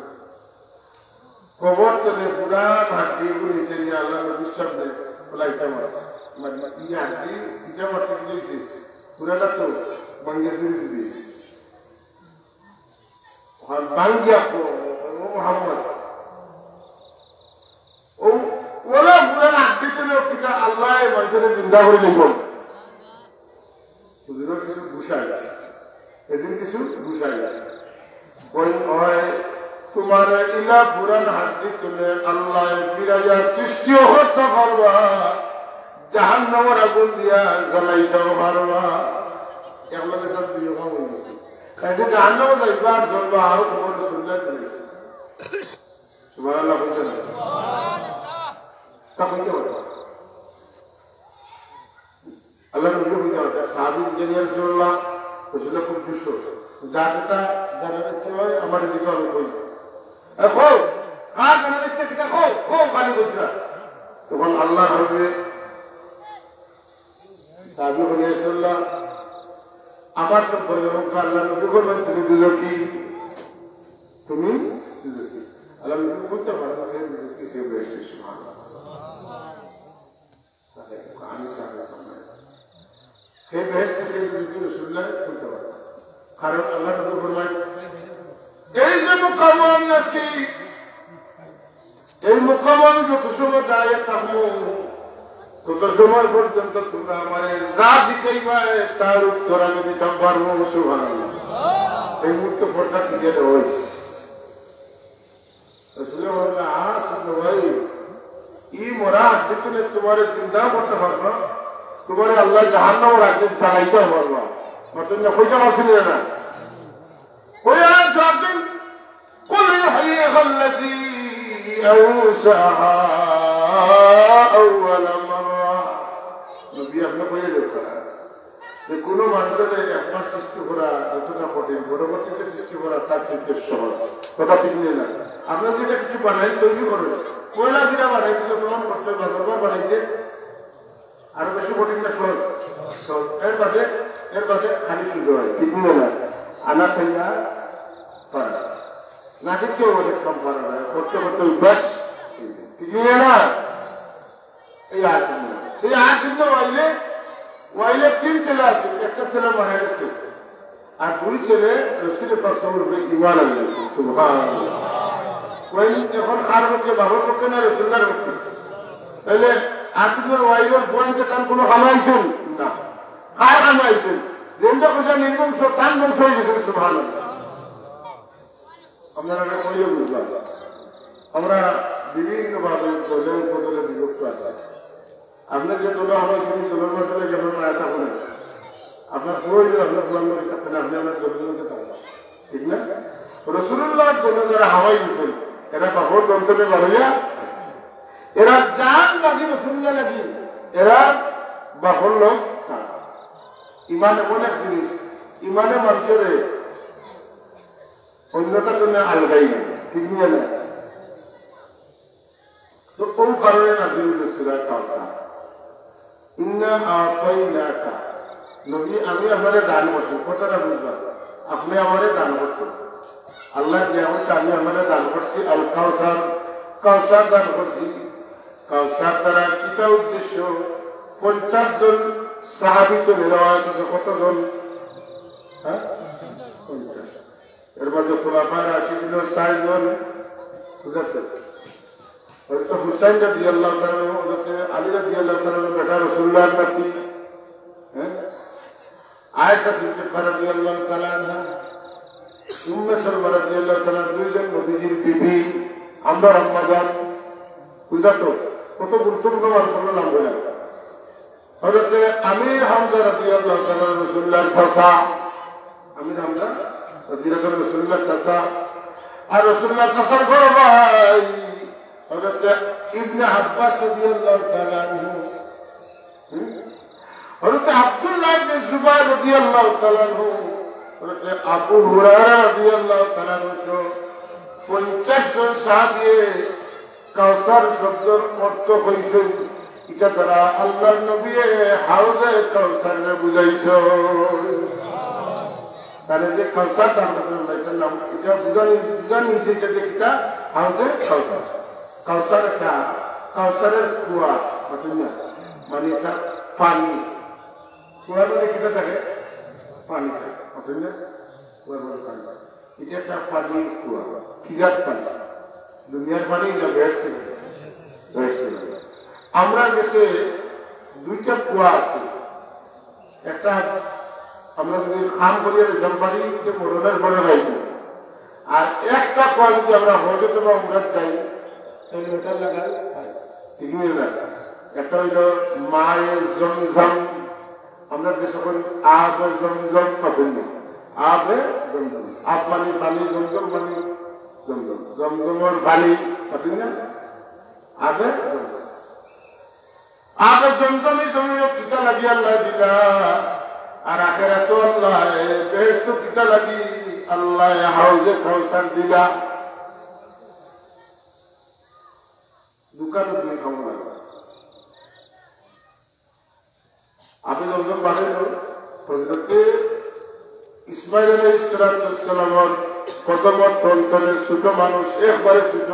কবর তলে পুরা হাড্ডি গুলি সেরিয়া আল্লাহ নবীর সামনে লাইটা মারা। মানে, ই হাড্ডি ইটা মারতে গেছে, পুরাটা তো ভাঙ্গিয়া ফিরে দিবে। ওখান ভাঙ্গিয়া কো, "ও মোহাম্মদ, ও, ওলা পুরা হাড্ডি তলে কিতা আল্লাহ মানুষের জিন্দা করে নিব।" হুজুরও কিছু গুছাইছে, এদিন কিছু গুছাইছে। কই হয়, "তোমার ইলা পুরান হাড্ডি তলে আল্লাহ ফিরাইয়া সৃষ্টিও করতে পারবা, জাহান্নামের আগুন দিয়া জ্বালাইতেও পারবা।" এক লগে তার দুই রকম হয়ে গেছে। তাই যে জাহান্নামে যাইবা আর জ্বলবা, আরো খবর শুনলে তুমি। সুবহানাল্লাহ বলতে না। তা হইতে পারে। আল্লাহ নবী হইতে পারে। সাহাবী জিজ্ঞেস করলেন, "ইয়া রাসূলুল্লাহ, রসুলুল্লাহ খুব দুষ্ট। যার কথা জানার ইচ্ছে হয়, আমার এদিকে আমি কই। এ, কও, কার জানার ইচ্ছে কিতা কও, কও, খালি বুঝরা।" তখন আল্লাহ হবে সাহাবী বলে, "ইয়া রাসূলুল্লাহ, আমার সম্পর্কে লোক আল্লাহ নবী বলবেন, তুমি দুজকি, তুমি দুজকি।" আল্লাহ নবী বলতে পারেন, "হে দুজকি, হে বেহেশতি।" সুবহানাল্লাহ। আমি সাহাবী বললাম, "হে বেহেশতি, হে দুজকি।" রাসূলুল্লাহ বলতে পারেন। কারণ আল্লাহ নবী ফরমায়, এই যে মুকামে আমি আছি, এই মুকামে আমি যত সময় দাঁড়াইয়া থাকবো, তত সময় পর্যন্ত তোমরা আমারে যা জিকাইবায়, তার উত্তর আমি দিতাম পারবো। সুবহানাল্লাহ। এই মুহূর্তে পর্দা ফিরিয়ে দেওয়া হয়েছে। রাসূলে বললেন, "আস ইবনে ওয়াইল, ই মরা হাড্ডি তুলে তোমারে জিন্দা করতে পারবো না, তোমারে আল্লাহ জাহান্নামে রাখতে চালাইতে পারবো না।" মতন না কইতে পারছিল না। ওই আয়াত জবাব দিন, "কুল ইউহয়িহা আল্লাযী আনশাআহা আউওয়ালা মাররা।" নবী, আপনি কইয়া দেখুন যে কোনো মানুষের একবার সৃষ্টি করা যতটা কঠিন, পরবর্তীতে সৃষ্টি করা তার থেকে সহজ। কথা ঠিক নেই না? আপনার যেটা কিছু বানাই, তৈরি করবে, পয়লা যেটা বানাইতে যতক্ষণ কষ্ট হয়, বারবার বানাইতে আরো বেশি কঠিন না সহজ? সহজ। এর বাদে, এর বাদে খালি শুরু হয়, ঠিক নেই না? আনা খাইয়া পারা। না ঠিক কেউ অনেক কম পারা না, করতে করতে অভ্যাস, ঠিক নেই না? এই আয়াত শুনলাম। এই আয়াত শুনতে ওয়াইলে, ওয়াইলে তিন ছেলে আছে, একটা ছেলে মারা গেছে, আর দুই ছেলে রসুল পাক সাল্লাল্লাহু আলাইহি ওয়াসাল্লাম ঈমান আনছে। সুবহানাল্লাহ। ওয়াইল এখন কার পক্ষে, বাবার পক্ষে না রসুলুল্লাহর পক্ষে? তাহলে আসলে ওয়াইলের পয়েন্টে তার কোনো কামাইছেন না, কার কামাইছেন? যেটা কোথা নির্বংশ, তার বংশ হয়ে গেছে। সুবহানাল্লাহ। আপনারা এটা কইলে বুঝলাম। আমরা বিভিন্নভাবে দলে বদলে বিভক্ত আছি। আপনি যে দলে আমার শুধু দলের মাঝে যেমন আয়াত আপনার, আপনার পুরো হইলে আপনার গোলাম করে থাকবেন, আপনি আমার দলের মধ্যে থাকবেন, ঠিক না? রসুলুল্লাহর দলে যারা হাওয়াই গেছেন, এরা বাপর দল থেকে বাড়িয়া, এরা জান লাগি রসুলুল্লাহ লাগি, এরা বাপর লোক ছাড়া। ইমান এমন এক জিনিস, ইমানে মানুষের অন্যটা তো না আলগাই না, ঠিক নিয়ে না? তো কোন কারণে নাজিল হইল সূরা কাউসার? ইন্না আতাইনাকা, নবী, আমি আমারে দান করছি, কথাটা বুঝবা, আপনি আমারে দান করছেন। আল্লাহ যে আমাকে, আমি আমারে দান করছি আল কাউসার, কাউসার দান করছি। কাউসার দ্বারা কিতা উদ্দেশ্য? পঞ্চাশ জন সাহাবী তো নেওয়া হয়েছে, কতজন? হ্যাঁ, পঞ্চাশ। এর মধ্যে খুলাফায়ে রাশিদিনের চারজন, বুঝতে? হযরত হুসাইন রাদিয়াল্লাহু তাআলা আনহু, হযরত আলী রাদিয়াল্লাহু তাআলা আনহু, বেটা রাসূলুল্লাহর নাতি, হ্যাঁ? আয়েশা সিদ্দিকা রাদিয়াল্লাহু তাআলা আনহা, উম্মে সালমা রাদিয়াল্লাহু তাআলা আনহা, দুইজন নবীজির বিবি, আমরার আম্মা জান, বুঝলা তো? কত গুরুত্বপূর্ণ মানুষ আমরা নাম বললাম। হযরতে আমির হামজা রাদিয়াল্লাহু তাআলা আনহু রাসূলুল্লাহর চাচা, আমির হামজা রাদিয়াল্লাহু তাআলা আনহু রাসূলুল্লাহর চাচা, আর রাসূলুল্লাহর চাচার বড় ভাই হযরতে ইবনে আব্বাস রাদিয়াল্লাহু তাআলা আনহু, হুম? হযরতে আব্দুল্লাহ ইবনে জুবাইর রাদিয়াল্লাহু তাআলা আনহু, হযরতে আবু হুরায়রা রাদিয়াল্লাহু তাআলা আনহু সহ পঞ্চাশ জন সাহাবী কাউসার শব্দর অর্থ কইছইন, ইটা তারা আল্লাহর নবীয়ে হাউজে কাউসাররে বুঝাইছইন। তারা যে কাউসার দান করছইন, আল্লাহ, ইটার নাম, ইটা বুঝানি, বুঝানি অইছে ইটা যে কিতা? হাউজে কাউসার। কাউসার একটা, কাউসারের কুয়া, বুঝছইন না? মানে ইটা পানি। কুয়ার মধ্যে কিতা থাকে? পানি থাকে, বুঝছইন না? কুয়ার মধ্যে পানি থাকে। ইটা একটা পানির কুয়া। কি জাত পানি? দুনিয়ার পানি না বেহেশতি পানি? বেহেশতি পানি। আমরার দেশে দুইটা কুয়া আছে। একটা আমরা যদি কাম করিয়া যাইতাম পারি, যে মরণের পরে পাইব। আর একটা কুয়া যদি আমরা হজে বা উমরাত যাই, তাহলে ওটার লাগার পাই। ঠিক না? একটা হইল মায়ে জমজম, আমরা দেশে কই, "আবে জমজম" পাবেন না, "আবে জমজম", আব মানে পানি, জমজম মানে জমজম, জমজমর পানি পাবেন না, "আবে জমজম।" আবে জমজমে জমিও কিতা লাগি আল্লাহ দিলা, আর আখেরাতো আল্লাহ বেহেশতো কিতা লাগি আল্লাহ হাউজে কাউসার দিলা। দোকানো তুমি খাবো না। আবে জমজম বানাইল হযরতে ইসমাইল আলাইহিস সালাতু ওয়াস সালামর কদমর তলতলে, ছোট মানুষ, একবারে ছোট,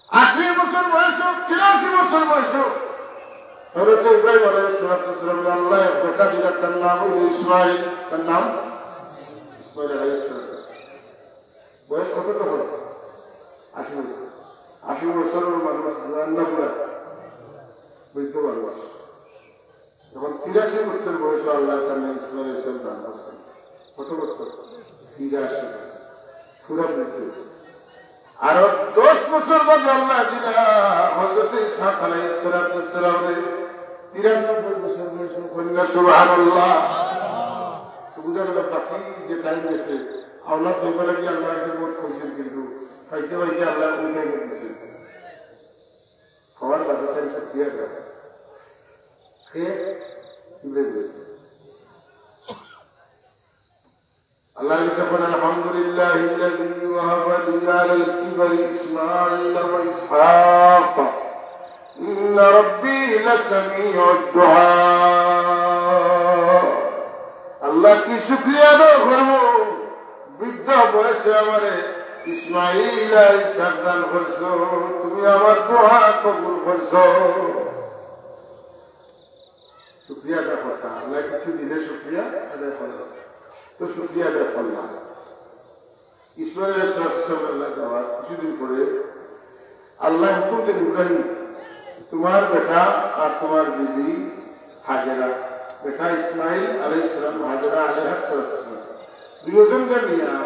আশি বছর বয়স, তিরাশি বছর বয়স। হযরতে ইব্রাহিম আলাইহিস সালাতু ওয়াস সালাম, আল্লাহ এক বেটা দিলা, তার নাম হইল ইসমাইল। তার নাম ইসমাইল আলাইহিস সালাতু ওয়াস সালাম। বয়স কত তখন? আশি বছর। আশি বছরর মানুষ, জোয়ান না বুড়া? বৃদ্ধ মানুষ। এখন তিরাশি বছর বয়স আল্লাহ তাআলা ইসমাইল আলাইহিস সালাম দান করছেন। কত বছর? তিরাশি বছর। পুরা বৃদ্ধ। আরো দশ বছর বাদে আল্লাহ দিলা হযরতে ইসহাক আলাইহিস সালাতু ওয়াস সালামরে, তিরানব্বই বছর বয়স কন্যা। সুবহানাল্লাহ। তো বুঝা গেল, বাকি যে টাইম গেছে, আল্লাহ পাইবার লাগি আল্লাহর কাছে বহুত কইছেন, কিন্তু পাইতে পাইতে আল্লাহ ওই টাইমে দিয়েছেন। খাওয়ার বাদে তাই সব ক্লিয়ার করে। কে? ইব্রাহিম আলাইহিস সালাম। আল্লাহ কাছে বলেন, "আলহামদুলিল্লাহিল্লাযী ওয়াহাবা লি আলাল কিবারি ইসমাঈলা ওয়া ইসহাক। ইন্না রাব্বী লাসামিউদ দুআ।" আল্লাহ কি শুকরিয়া আদায় করব? বৃদ্ধ বয়সে আমারে ইসমাইল আর ইসহাক দান করছো, তুমি আমার দোয়া কবুল করছো। শুকরিয়া আদায় করতা, আল্লাহ কিছু দিলে শুকরিয়া আদায় করলাম, তো শুকরিয়া আদায় করলাম। ইসমাইল আলাইহিস সালাতু ওয়াস সালাম আল্লাহ দেওয়ার কিছুদিন পরে আল্লাহ হুকুম দেন, "ইব্রাহিম, তোমার বেটা আর তোমার বিবি হাজেরা, বেটা ইসমাইল আলাইহিস সালাম, হাজেরা আলাইহাস সালাতু ওয়াস সালাম, দুইজনকে নিয়া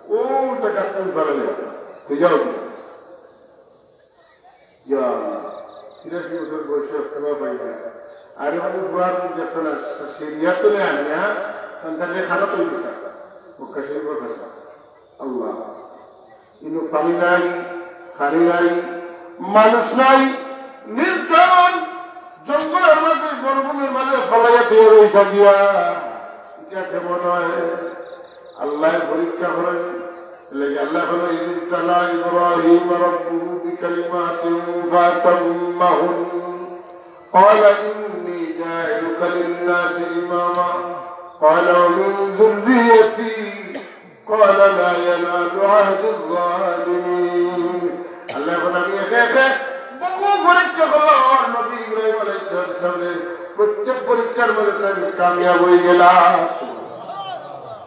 ও জায়গা তুমি বানালে, তো যাও।" ইয়া আল্লাহ, তিরাশি বছর বয়সে ক্ষমা পাই না। আর এখন বুয়ার যখন শরিয়াত তুলে আনিয়া, তখন তাহলে খারাপ হয়ে যেত। মক্কা শরীফের ভাষা। আল্লাহ। কিন্তু পানি নাই, খানি নাই, মানুষ নাই, নির্জন জঙ্গলের মাঝে, মরুভূমির মাঝে ফালাইয়া দিয়ে রইতা গিয়া। এটা কেমন হয়? আল্লাহ পরীক্ষা করেন। লেগে আল্লাহ বলেন, "ইযিবতালা ইব্রাহিম রাব্বুহু বিকালিমাতিন ফাতাম্মাহুন। ক্বালা ইন্নী জাইলুকা লিন-নাসি ইমামা। ক্বালা ওয়া মিন যুররিয়্যাতি।" ক্বালা লা ইয়ানালু আহদিয যালিমিন। আল্লাহ বলেন, "আমি একে একে বহু পরীক্ষা করলাম আমার নবী ইব্রাহিম আলাইহিস সালামের। প্রত্যেক পরীক্ষার মধ্যে আমি কামিয়াব হয়ে গেলাম।"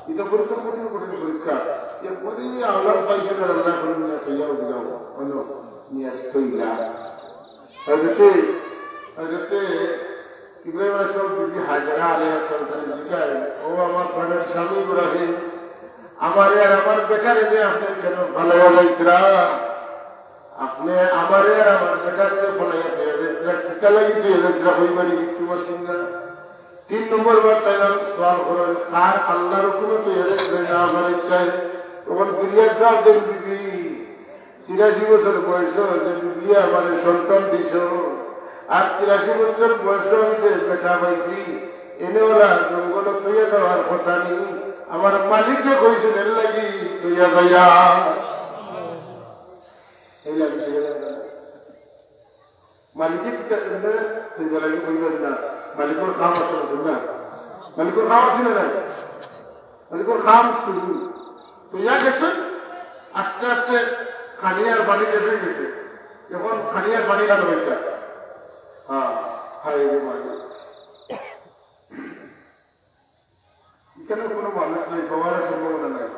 এটা পরীক্ষা, কঠিন কঠিন পরীক্ষা। এরপরে আল্লাহ পাইছে না, আল্লাহ বলেন, "নিয়ে তৈরি হয়ে যাও, অন্য নিয়ে তৈরি।" হযরতে, হযরতে ইব্রাহিম আলাইহিস সালাম বিবি হাজেরা আলাইহিস সালাম জিজ্ঞাসা, "ও আমার প্রাণের স্বামী ইব্রাহিম, আমারে আর আমার বেটারে যে আপনি কেন ফালাইয়া যাইতরা? আপনি আমারে আর আমার বেটারে যে ফালাইয়া থইয়া যাইতরা, কিতা লাগি থইয়া যাইতরা, কইবানি কিচ্ছু পারছেন না?" তিন নম্বর বার তাই আমি সওয়াল করেন, "কার আল্লাহর হুকুমে থইয়া যাইতরা না আমার ইচ্ছায়?" তখন ফিরিয়া জবাব দেন, "বিবি, তিরাশি বছর বয়স যে বিবিয়ে আমারে সন্তান দিছ, আর তিরাশি বছর বয়স আমি যে বেটা পাইছি, এনে ওলা জঙ্গল থইয়া যাওয়ার কথা নেই, আমার মালিকে কইছেন এর লাগি থইয়া যাইয়া।" এই লাগি থইয়া যাইয়া। মালিকে কিতা করবে? থইবার লাগি কইবেন না। মালিকর কাম আছে, বুঝলেন না? মালিকর কাম আছে না নাই? মালিকর কাম শুরু। তো ইয়া গেছে, আস্তে আস্তে খানি আর পানি শেষ হয়ে গেছে। এখন খানি আর পানি খাওয়া হইতা। হ্যাঁ, হায় রে মালিক। এখানে কোনো মানুষ নাই, পাওয়ার সম্ভাবনা নাই।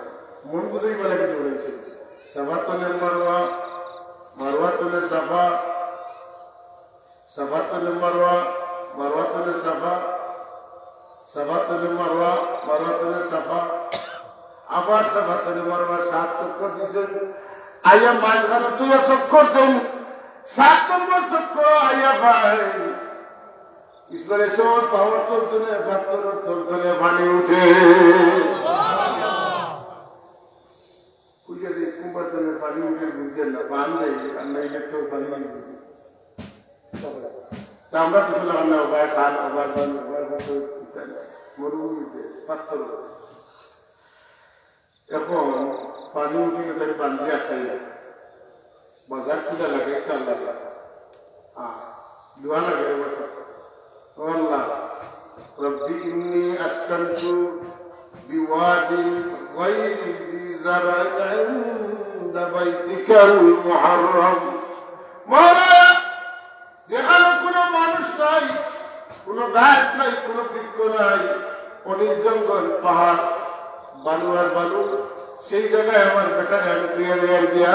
মন বুঝাই বলে কি বলেছে? সাফা তলে মারওয়া, মারওয়া তলে সাফা, সাফা তলে মারওয়া, মারওয়া তলে সাফা, সাফা তলে মারওয়া, মারওয়া তলে সাফা, আবার সাফা তলে মারওয়া, সাত চক্কর দিছেন। আইয়া মাঝখানে তুই চক্কর দেন, সাত নম্বর চক্কর আইয়া ভাই ইসমাইল আলাইহিস সালাম পাহাড়র তল থনে, পাথরর তল থনে পানি উঠে। কইয়া যে কুম্বার থনে পানি উঠে বুঝেন না, পান দেয়, আর নাইলে তো পানি নেই। তা আমরা কিছু লাগান না, ওবার খান, ওবার দিন, ওবার বছর, মরুভূমিতে, পাথর। এখন পানি উঠে গেলে বান্ধিয়া খাইয়া বাজার খুঁজা লাগে, একটা আল্লাহ। আর দোয়া লাগে, ও আল্লাহ, رب إني أسكنت بواد غير ذي زرع عند بيتك المحرم। মহারাজ, যেখানে কোনো মানুষ নাই, কোনো গাছ নাই, কোনো বৃক্ষ নাই, অনেক জঙ্গল, পাহাড়, বালু আর বালু, সেই জায়গায় আমার বেটারে আমি তুই আর দিয়া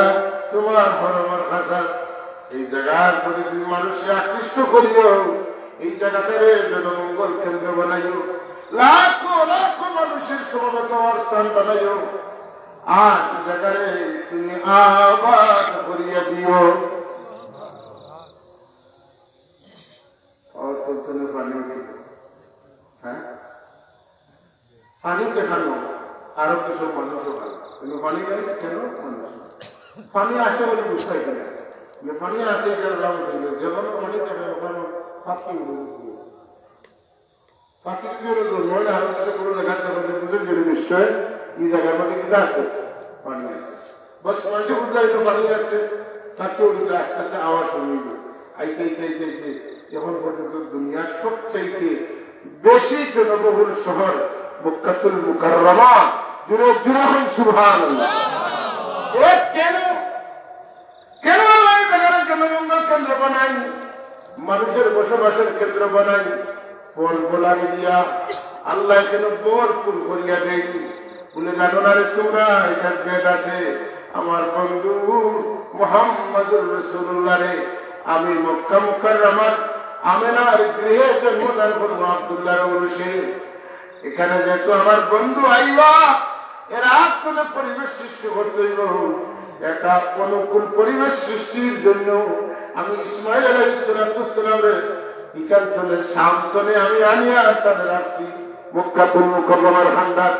তোমার হরমর খাসা, এই জায়গার প্রতি তুমি মানুষকে আকৃষ্ট করিও, এই জায়গাটারে জনমঙ্গল কেন্দ্র বানাইও, লাখো লাখো মানুষের সমবেত হওয়ার স্থান বানাইও, আর এই জায়গারে তুমি আবাদ করিয়া দিও। পাহাড়র তল থনে পানি উঠে। হ্যাঁ, পানি দেখানো, আরো কিছু মানুষও ভালো, কিন্তু পানি নাই, কেন মানুষ নাই? পানি আসে বলে বুঝতে পারি না। যে পানি আসে, এটা আল্লাহ বলে, যেমন পানি থাকে, ওখানে পাখি উড়ে উড়ে। পাখি যদি ওরা জন্ম হয় না, আরো কিছু কোনো জায়গার মধ্যে বুঝে গেলে নিশ্চয় এই জায়গার মধ্যে কিন্তু আছে, পানি আছে। বাস, মানুষে বুঝলে এটা পানি আছে, তাকে ওর ভিতরে আস্তে আস্তে আওয়াজ শুরু হইল। আইতে, আইতে, আইতে, আইতে, এখন পর্যন্ত দুনিয়ার সবচাইতে বেশি জনবহুল শহর মক্কাতুল মুকাররমা। জুড়ে, জুড়ে হন সুবহানাল্লাহ। এ কেন, কেন আল্লাহ এই জায়গার জনমঙ্গল কেন্দ্র বানাই, মানুষের বসবাসের কেন্দ্র বানাই? ফল ফলারি দিয়া আল্লাহ কেন ভরপুর করিয়া দেই? বলে, জানো না রে তোমরা, এটার ভেদ আছে। আমার বন্ধু মুহাম্মাদুর রাসূলুল্লাহ রে আমি মক্কা মুকাররমার আমেনার গৃহে জন্মদান করবো, আব্দুল্লাহর উরুসে। এখানে যেহেতু আমার বন্ধু আইবা, এর আগ কোনো পরিবেশ সৃষ্টি করতে হইব। একটা অনুকূল পরিবেশ সৃষ্টির জন্য আমি ইসমাইল আলাইহিস সালাতু ওয়াস সালামরে ইখান থনে শাম থনে আমি আনিয়া তারে রাখছি মক্কাতুল মুকাররমার খান্দাত।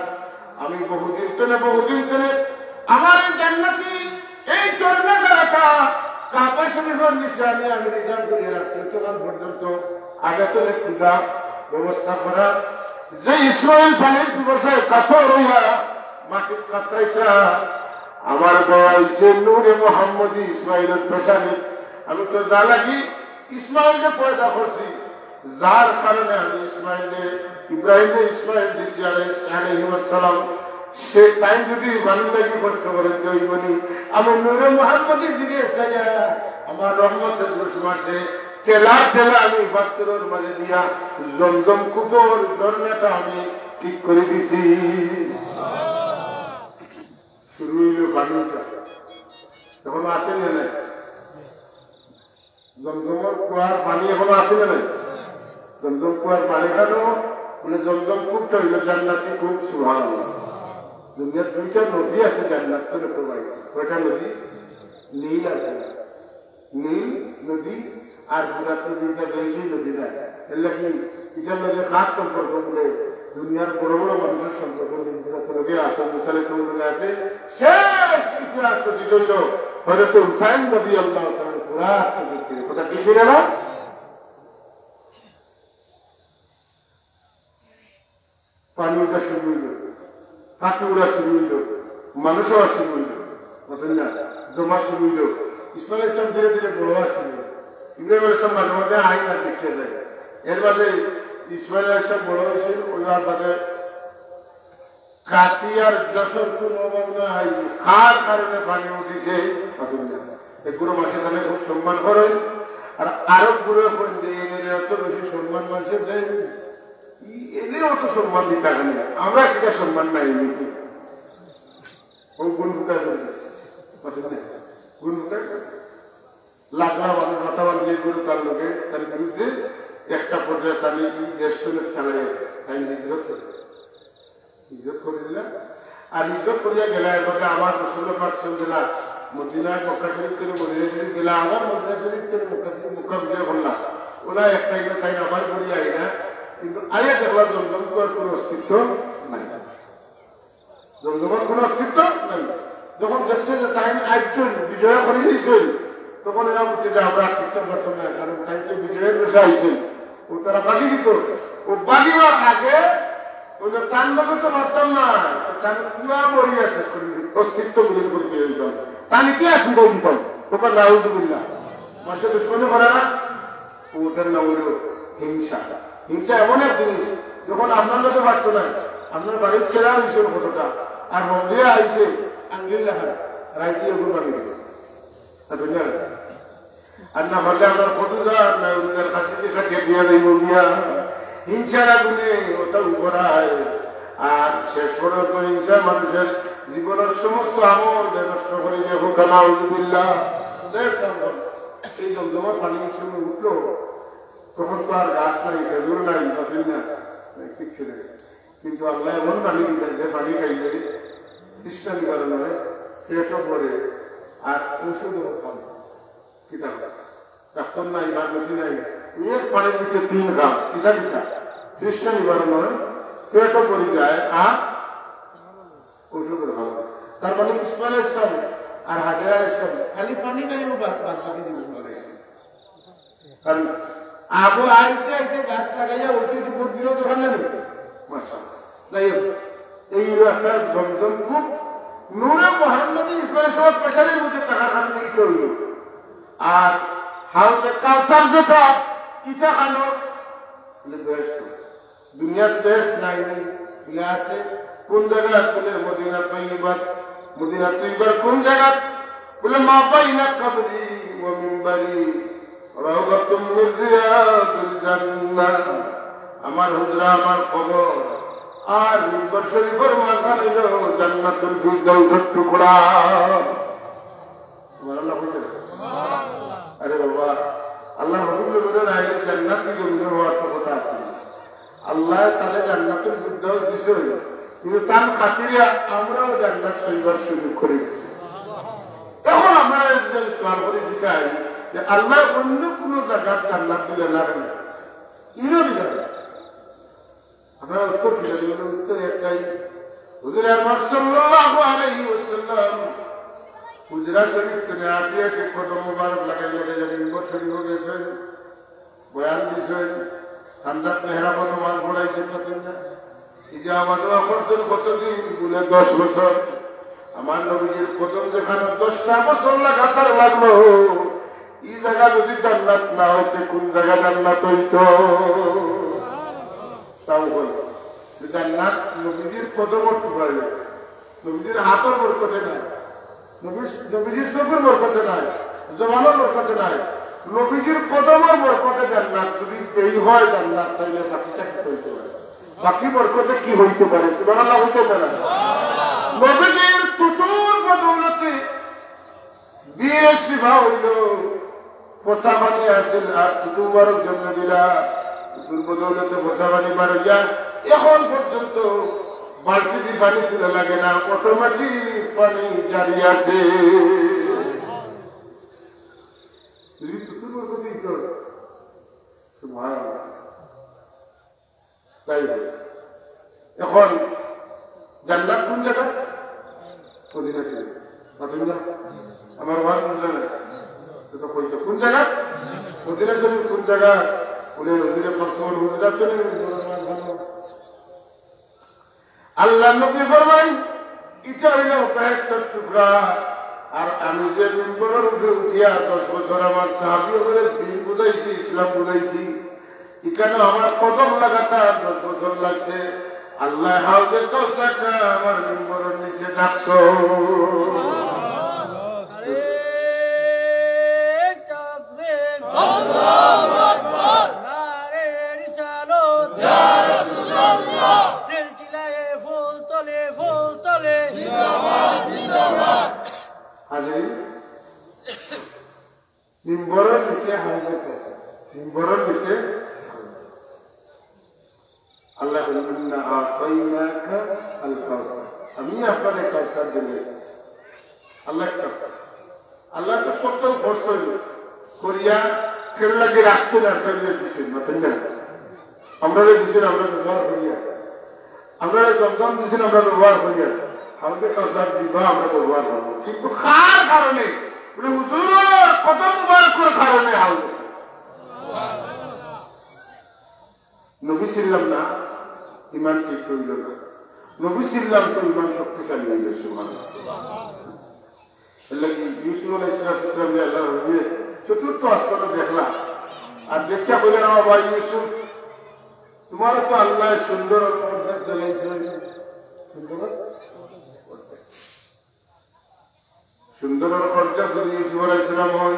আমি বহুদিন থনে, বহুদিন থনে আমার এই জান্নাতি, এই ঝর্ণা ধারাটা কাবা শরীফর নিচে আনিয়া আমি রিজার্ভ করিয়া রাখছি। তখন পর্যন্ত আগে থনে খুদা ব্যবস্থা করা, যে ইসমাইল পানির পিপাসায় কাতর হইয়া মাটিত কাতরাইতা, আমার দোয়া হইছে নূরে মোহাম্মদী ইসমাইলের পেশানি। আমি তো যা লাগি ইসমাইলরে পয়দা করছি, যার কারণে আমি ইসমাইলরে, ইব্রাহিমরে ইসমাইল দিছি আলাইহিস, আলাইহিস সালাম, সে তাইন যদি মানুষ লাগি কষ্ট করে, তো ওই বলি, আমি নূরে মোহাম্মদীর দিকে চাইয়া আমার রহমতের জোশ মারছে, ঠেলা ঠেলা আমি পাথরর মাঝে দিয়া জমজম কূপর ঝর্ণাটা আমি ঠিক করে দিছি। শুরু হইল পানিটা, এখন আছে না নাই? জমজমর কুয়ার পানি এখনো আছে না নাই? জমজম কুয়ার পানি খানো, বলে জমজম কূপটা হইল জান্নাতি কূপ, সুবহানাল্লাহ। দুনিয়ার দুইটা নদী আছে জান্নাত করে প্রবাহিত। কয়টা নদী? নীল আর ফোরাত। নীল নদী আর ফোরাত নদী, এটা দেশই নদী না। এর লাগি এটার লগে খাস সম্পর্ক বলে দুনিয়ার বড় বড় মানুষের সম্পর্ক নীল ফোরাত লগে আছে, মুসা আলাইহিস সালামের লগে আছে। শেষ ইতিহাস রচিত হইল হযরত হুসাইন রাদিয়াল্লাহু তাআলা আনহু ফোরাত নদীর তীরে। কথা ঠিক না? পানি উঠা শুরু হইল, পাখি উড়া শুরু হইল, মানুষ হওয়া শুরু হইল, বুঝলেন না? জমা শুরু হইল। ইসমাইল ইসলাম ধীরে ধীরে বড় হওয়া শুরু হইল। ইব্রাহিম আলাইহিস সালাম মাঝে মাঝে আইন আর দেখিয়ে যায়। এর বাদে ইসমাইল আলাইহিস সালাম বড় হয়েছিল, ওই আর বাদে কাতিয়ার যশোর কোনো অভাব নাই, কার কারণে পানি উঠিছে? এগুলো মাঝে তাহলে খুব সম্মান করেন। আর আরব গুলো এখন যে এনে অত বেশি সম্মান মানুষের দেয়, ই এনে অত সম্মান দিতে পারে না। আমরা কিটা সম্মান নাই এমনিতে? ও গুণ ফুটা করে দেয়। বুঝলেন? গুণ ফুটা করে দেয়। লাখ লাখ মানুষ মাথা বানিয়ে গরু তার লোকে, তার বিরুদ্ধে একটা পর্যায়ে তার এই দেশ তুলে খেলা গেল। তাই হিজরত করে। হিজরত করিলা। আর হিজরত করিয়া গেলা, এর মধ্যে আমার রসুল পাক সাল্লাল্লাহু আলাইহি ওয়াসাল্লাম মদিনায় মক্কা শরীফ থেকে মদিনা শরীফ গেলা, আবার মদিনা শরীফ থেকে মক্কা শরীফ মক্কা বিজয় করলা। ওলা একটাই না, তাই না, আবার ঘুরি আই না, কিন্তু আইয়া দেখলা জমজম কুয়ার কোনো অস্তিত্ব নাই। জমজমর কোনো অস্তিত্ব নাই। যখন দেখছে যে তাইন আইছইন, বিজয় করি দিয়েছেন, তখন এরা বুঝছে যে আমরা আর টিকতে পারতাম না, কারণ তাইন তো বিজয়ের বেশে আইছেন। ও তারা বাগি দিত। ও বাগিবার আগে ওই যে তার লোকে তো পারতাম না, তো তার পুরা বরিয়া শেষ করে দিত, অস্তিত্ব বিলীন করে দিয়ে দিতাম, তার ইতিহাস মিটাই দিতাম। ওটা নাউজুবিল্লাহ। মানুষের দুশ্মনী করে না, ওটার নাম হলো হিংসা। হিংসা এমন এক জিনিস, যখন আপনার লোকে পারতো না, আপনার বাড়ির ছেড়া হয়েছিল কতটা, আর হমলিয়া আইছে আঙ্গিল লেখা, রাইতে এগুলো বানিয়ে দিল। আর দুনিয়া আর না পারলে আমরা কত যান না উল্লার কাছে যে কাটিয়ে দিয়ে যাই বলিয়া, হিংসার আগুনে ওটা উপরায়। আর শেষ পর্যন্ত হিংসা মানুষের জীবনের সমস্ত আমল যে নষ্ট করে যে হোক, নাউজুবিল্লাহ। দেখ সামনে এই জমজমার পানি সময় উঠলো, তখন তো আর গাছ নাই, খেজুর নাই, বাতিল না, নাই, কিচ্ছু নেই। কিন্তু আল্লাহ এমন পানি দিতেন যে পানি খাইলে তৃষ্ণা নিবারণ হয়, পেটও ভরে, আর ঔষধও খান। কিতা? ডাক্তার নাই, ফার্মেসি নাই, এক পানির ভিতরে তিন কাম। কিতা কিতা? তৃষ্ণা নিবারণ হয়, পেটও ভরি যায়, আর ঔষধের ভালো। তার মানে ইসমাইল আলাইহিস সালাম আর হাজেরা আলাইহিস সালাম খালি পানি খাইও বাদ, বাদ বাকি জীবন করে। কারণ আবু আইতে আইতে গাছ লাগাইয়া উঠতে উঠতে ভোট দিল তো ভালো নেই। মাশাআল্লাহ। যাই হোক, এই হলো একটা জমজম কূপ। নূরে মোহাম্মদী ইসমাইল সাহেব পেশারের মধ্যে টাকা খান নিতে হইল। আর হাউজে কাউসার যেটা, এটা খানো, বলে, বেশ তো। দুনিয়ার টেস্ট নাই নি, বলে আছে। কোন জায়গা? বলে মদিনা তৈয়বা। মদিনা তৈয়বার কোন জায়গা? বলে মা বাইনা কবরি ওয়া মিম্বরি রাউদাতুম মিন রিয়াদিল জান্নাহ। আমার হুজরা, আমার কবর আর মিম্বর শরীফের মাঝখানে হলো জান্নাতুল ফিরদাউসের টুকরা। সুবহানাল্লাহ বলবেন? আরে বাবা, আল্লাহর হুকুম জমিনে না আইলে জান্নাতি জমিনে হওয়ার তো কথা আছে না। আল্লাহ তাহলে জান্নাতুল ফিরদাউস দিছে, কিন্তু তার খাতিরে আমরাও জান্নাত সইবার সুযোগ করে দিছি। এখন আমরা যদি সওয়াল করি জিকাই যে আল্লাহ অন্য কোনো জায়গার জান্নাত দিলে না কেন? ইনো দিলে না। আপনারা উত্তর কি জানেন? উত্তর একটাই, হুজুর আকরাম সাল্লাল্লাহু আলাইহি ওয়াসাল্লাম হুজরা শরীফ থেকে আটি আটি কদম মোবারক লাগাই লাগাই মিম্বর শরীফ গেছেন, বয়ান দিছেন, খান্দাক মেহরাবো নমাজ পড়াইছেন, পাচ্ছেন না? এই যে আমার দোয়া করছেন কতদিন? বলে দশ বছর। আমার নবীজির কদম যেখানে দশটা বছর লাগাতার লাগলো, এই জায়গা যদি জান্নাত না হইতে কোন জায়গা জান্নাত হইতো? তাও বলো, যে জান্নাত নবীজির কদমর টুকাইল, নবীজির হাতর বরকতে নাই, নবীর, নবীজির চকুর বরকতে নাই, জবানর বরকতে নাই, নবীজির কদমর বরকতে জান্নাত। যদি এই হয় জান্নাত, তাইলে বাকিটা কি হইতে পারে? বাকি বরকতে কি হইতে পারে? সুবহানাল্লাহ হইতে পারে না? নবীজির তুতুর বদৌলতে বিয়ে শিফা হইল, পোষা পানি আসিল, আর তুতু মুবারক জন্ম দিলা, তুতুর বদৌলতে পোষা পানি বার হইয়া এখন পর্যন্ত বালতি দি পানি তুলা লাগে না, অটোমেটিক পানি জারি আছে। যদি তুতুর বরকতেই তো, সুবহানাল্লাহ। তাই হবে। এখন জান্নাত কোন জায়গা? মদিনা শরীফ। মাতইন না? আমার ওয়াজ বুঝলেন না? তো কইতো কোন জায়গা? মদিনা শরীফ কোন জায়গা? বলে, হুজুরে পাঁচ নম্বর হুজুর আছে না? আল্লাহর নবী ফরমাইন, এটা হইল বেহেশতর টুকরা। আর আমি যে মিম্বরের উপরে উঠিয়া দশ বছর আমার সাহাবী হকলরে দিন বুঝাইছি, ইসলাম বুঝাইছি, এখানে আমার কদম লাগাতার দশ বছর লাগছে। আল্লাহ হাউজে কাউসারটা আমার মিম্বরের নিচে ডাকছো। নারে তাকবীর। আল্লাহু আকবার। নারে রিসালাত। ইয়া রাসূলুল্লাহ। সিলসিলায়ে ফুলতলি, ফুলতলি। জিন্দাবাদ, জিন্দাবাদ। হাজির। মিম্বরের নিচে হাউজে কাউসার। মিম্বরের নিচে আল্লাহ বলেন, "ইন্না আতাইনাকা আল কাউসার।" আমি আপনারে কাউসার দিলে। আল্লাহ একটা, আল্লাহ তো সত্য ফরজ করিয়া এর লাগি রাখছেন আর ফেলে দিছেন, মাতেন না? আমরা দিছেন, আমরা ব্যবহার করিয়া। আমরা জমজম দিছেন, আমরা ব্যবহার করিয়া। হাউজে কাউসার দিবা, আমরা ব্যবহার করব। কিন্তু কার কারণে? বলে, হুজুরর কদম মুবারকর কারণে হাউজে। নবী ছিলাম না, ইমান ঠিক হইল না। নবী ছিলাম তো ইমান শক্তিশালী হইল। সুবহানাল্লাহ। এর লাগি ইউসুফ আলাইহিস সালাতু ওয়াস সালামরে আল্লাহর হাবিবে চতুর্থ আসমানে দেখলা, আর দেখিয়া কইলা, "রে বাবা ইউসুফ, তোমার তো আল্লাহ সুন্দর অর্ধেক দিলাইছে।" সুন্দর অর্ধেক। সুন্দর অর্ধেক যদি ইউসুফ আলাইহিস সালাম হয়,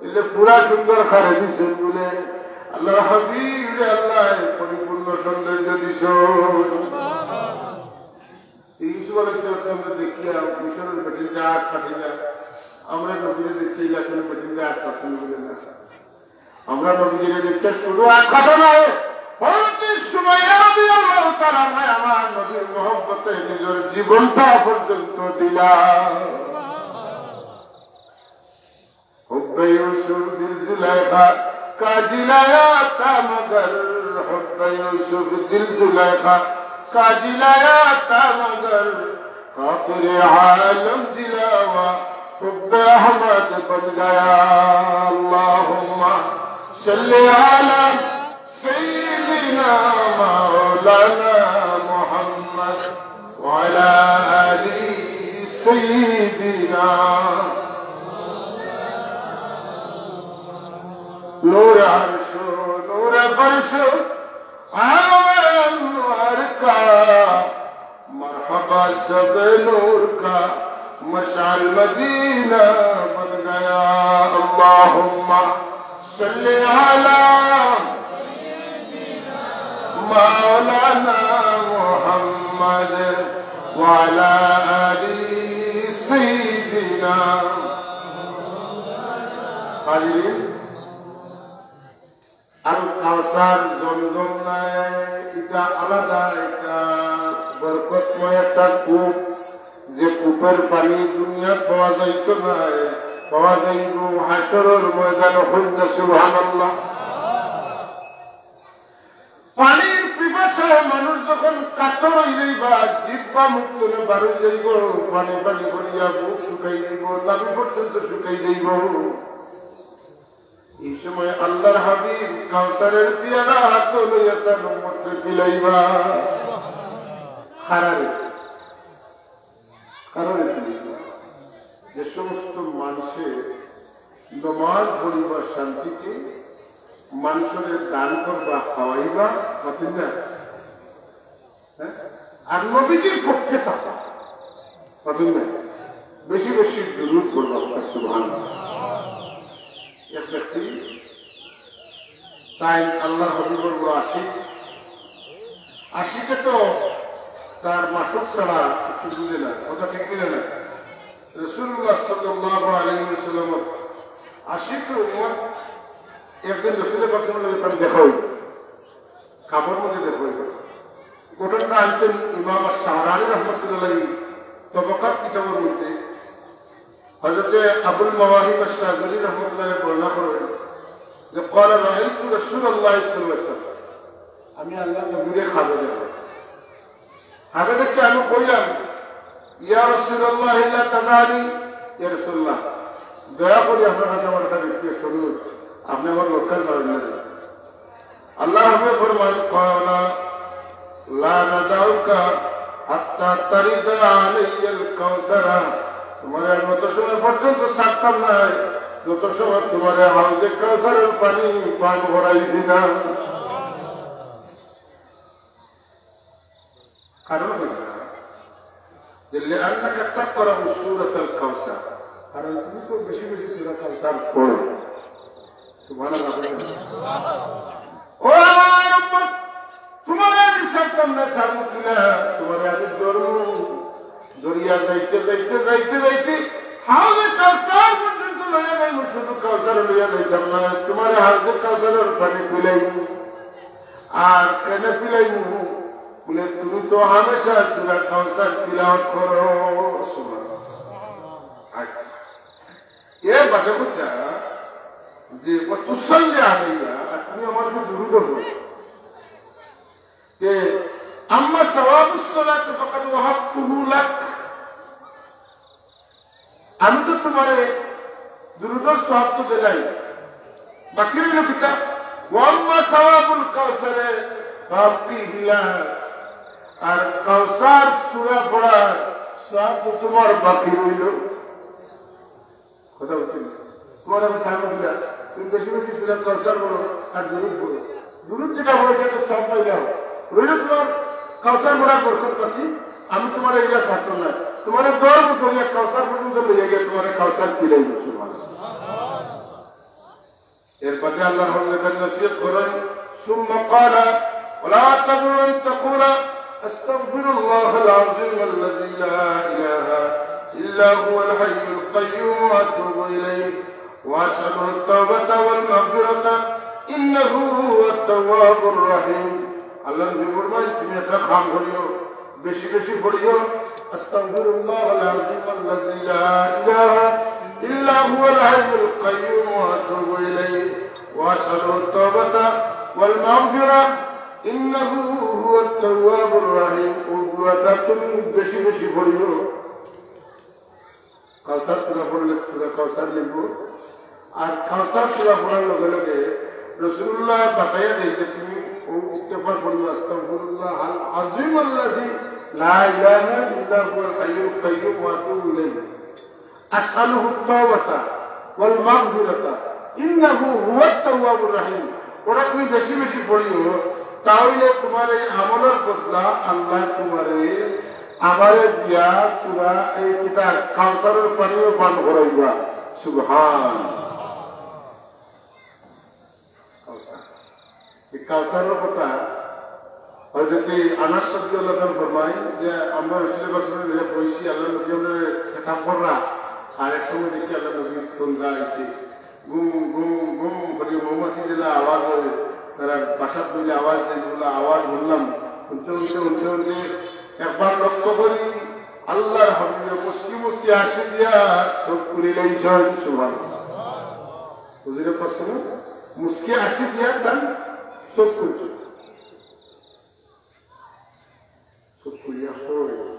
তাহলে পুরা সুন্দর কারে দিছেন বলে, আল্লাহর হাবিবরে আল্লাহ পরিপূর্ণ সৌন্দর্য দিছেন। ইউসুফ আলাইহিস সালামরে দেখিয়া মিশরের বেটিন্তে আত কাটিলা, আমরা নবীরে দেখিয়া ইলাকার বেটিন্তে আত কাটইন বলে না। আমরা নবীরে দেখিয়া শুধু আত কাটা নায়, হযরত সুমাইয়া রাদিয়াল্লাহু তাআলা আনহা আমার নবীর মহব্বতে নিজের জীবনটা পর্যন্ত দিলা। حب یوسف دل زلیخا کا جلایا تھا مگر، حب یوسف دل زلیخا کا جلایا تھا مگر، خاطر عالم دلاوا حب احمد بن گیا۔ اللهم صل علی سیدنا مولانا محمد وعلی آل سیدنا۔ نور عرش و نور فرش عالم انوار کا، مرحبا شب نور کا مشعل مدینہ بن گیا۔ اللهم صل علی مولانا محمد وعلی آل سیدنا۔ حاضرین، আল কাউসার জমজম নায়, ইটা আলাদা, ইটা বরকতময় একটা কূপ, যে কূপের পানি দুনিয়াত পাওয়া যাইতো নায়, পাওয়া যাইবো হাশরর ময়দানে। কইন না সুবহানাল্লাহ। পানির পিপাসায় মানুষ যখন কাতর অই যাইবা, জিব্বা মুখ তনে বার অই যাইবো, পানি পানি করিয়া মুখ শুকাই যাইবো, নাভি পর্যন্ত শুকাই যাইবো। এই সময় আল্লাহর হাবিব কাউসারের পিয়ালা হাতো লইয়া তার উম্মতরে পিলাইবা। কারারে, কারারে পিলাইবা। যে সমস্ত মানুষে নমাজ পড়িবা শান্তিতে, মানুষরে দান করবা, খাওয়াইবা, পাবেন না? হ্যাঁ? আর নবীজির পক্ষে থাকা, পাবেন না? বেশি বেশি দুরূদ পড়বা, সুবহানাল্লাহ। এক ব্যক্তি তাই আল্লাহর হাবিবর বড় আশিক। আশিকে তো তার মাসুক ছাড়া কিছু বুঝে না, কথা ঠিক কিনা না? রাসূলুল্লাহ সাল্লাল্লাহু আলাইহি ওয়াসাল্লাম আশিক তো উম্মত একদিন রাসূল পাকের লগে তার দেখা হইল, খাবার মধ্যে দেখা হইল। ঘটনাটা আনছেন ইমাম আশ-শাহরানি রহমতুল্লাহ আলাইহি তবাকাত কিতাবের মধ্যে। হযরতে আবুল মাওয়াহিব আশ-শাযুলী রহমতুল্লাহ আলাইহি বর্ণনা করেন যে, "ক্বালা রাআইতু রাসূলুল্লাহ সাল্লাল্লাহু আলাইহি ওয়াসাল্লাম।" আমি আল্লাহর নবীরে খাবে দেখলাম। খাবে দেখতে আমি কইলাম, "ইয়া রাসূলুল্লাহ, লা তাদানি।" ইয়া রাসূলুল্লাহ, দয়া করি আপনার কাছে আমার একটা রিকোয়েস্ট, অনুরোধ, আপনি আমার লক্ষ্যে যাবেন না। আল্লাহর হাবিবে ফরমান, "ক্বালা লা নাদাউকা হাত্তা তারিদা আলাইয়াল কাউসারা।" তোমারে আমি অত সময় পর্যন্ত ছাড়তাম না, যত সময় তোমারে হাউজে কাউসারের পানি পান করাইছি না। কারণ হইল যে, "লিআন্নাকা তাকরাউ সূরাতাল কাউসার", কারণ তুমি তো বেশি বেশি সূরা কাউসার পড়ো। সুবহানাল্লাহ। ও আমার উম্মত, তোমারে আমি ছাড়তাম না, ছাড়মু কিনা? তোমারে আমি ধরমু। ধরিয়া যাইতে, যাইতে, যাইতে, যাইতে হাউজে কাউসার পর্যন্ত লইয়া যাইমু, শুধু কাউসার লইয়া যাইতাম না, তোমারে হাউজে কাউসারের পানি পিলাইমু। আর কেনে পিলাইমু? বলে, "তুমি তো হামেশা সূরা কাউসার তিলাওয়াত করো।" সুবহানাল্লাহ। এর বাদে বুঝা যে অত তুসাল্লি আলাইয়া, আর তুমি আমার উপর দুরূদ পড়ো। যে আম্মা সাওয়াবুস সালাতি ফাকাদ ওয়াহাবতুহু লাক, আমি তো তুমারে দুরূদর সওয়াব তো দিলাই, বাকি রইল কিতা? ওয়া আম্মা সাওয়াবুল কাউসারে ফাআতিহি লাক, আর কাউসার সূরা পড়ার সওয়াব তো তুমার বাকি রইল। কথা বুঝছেন? তোমার আমি সামনে দিলাম, তুমি বেশি বেশি সূরা কাউসার পড়ো আর দুরূদ পড়ো। দুরূদ যেটা পড়ো, সেটা তো সওয়াব পাইলাও। রইল তোমার কাউসার পড়ার বরকত বাকি, আমি তুমারে ইলা ছাড়তাম না। তুমারে দর করিয়া কাউসার পর্যন্ত লইয়া গিয়া তুমারে কাউসার পিলাইব, সুবহানাল্লাহ। এর বাদে আল্লাহর হাবিবে নসিহত করেন, ثم قال: ولا تمنن أن تقول أستغفر الله العظيم الذي لا إله إلا هو الحي القيوم وأتوب إليه وأسأله التوبة والمغفرة إنه هو التواب الرحيم। আল্লাহর নবী ফরমায়, তুমি একটা কাম করিও, বেশি বেশি পড়িও, أستغفر الله العظيم الذي لا إله إلا هو الحي القيوم وأتوب إليه وأسأله التوبة والمغفرة إنه هو التواب الرحيم। অউ দোয়াটা তুমি বেশি বেশি পড়িও। কাউসার সূরা পড়লে সূরা কাউসার লিখবো। আর কাউসার সূরা পড়ার লগে লগে রাসূলুল্লাহ বাতাইয়া দেয় যে তুমি অউ ইস্তেগফার পড়িও, أستغفر الله العظيم الذي لا إله إلا هو الحي القيوم وأتوب إليه وأسأله التوبة والمغفرة إنه هو التواب الرحيم। অটা তুমি বেশি বেশি পড়িও, তাইলে তুমার এই আমলর বদলা আল্লায় তুমারে আমারে দিয়া সূরা এই কিতা কাউসারর পানিও পান করাইবা। সুবহান। কাউসার। এই কাউসারর কথা হযরতে আনাস রাদিয়াল্লাহু আনহু ফরমায় যে আমরা রাসূলুল্লাহ সাল্লাল্লাহু আলাইহি ওয়াসাল্লাম বইছি, আল্লাহর নবী আমরারে খেতাব কররা, আর এক সময় দেখি আল্লাহর নবীর তন্দ্রা আইছে, গুম গুম গুম করি মৌমাছি যেলা আওয়াজ অয়, তারা বাসাত বইলে আওয়াজ দেয়, অলা আওয়াজ হুনলাম। হুনতে হুনতে হুনতে হুনতে একবার লক্ষ্য করি, আল্লাহর হাবিবে মুস্কি মুস্কি হাসি দিয়া চউখ খুলিলাইছইন। সুবহানাল্লাহ। বুঝিরে পারছো না? মুস্কি হাসি দিয়া তান চউখ খুলছে। চউখ খুলিয়া কয়,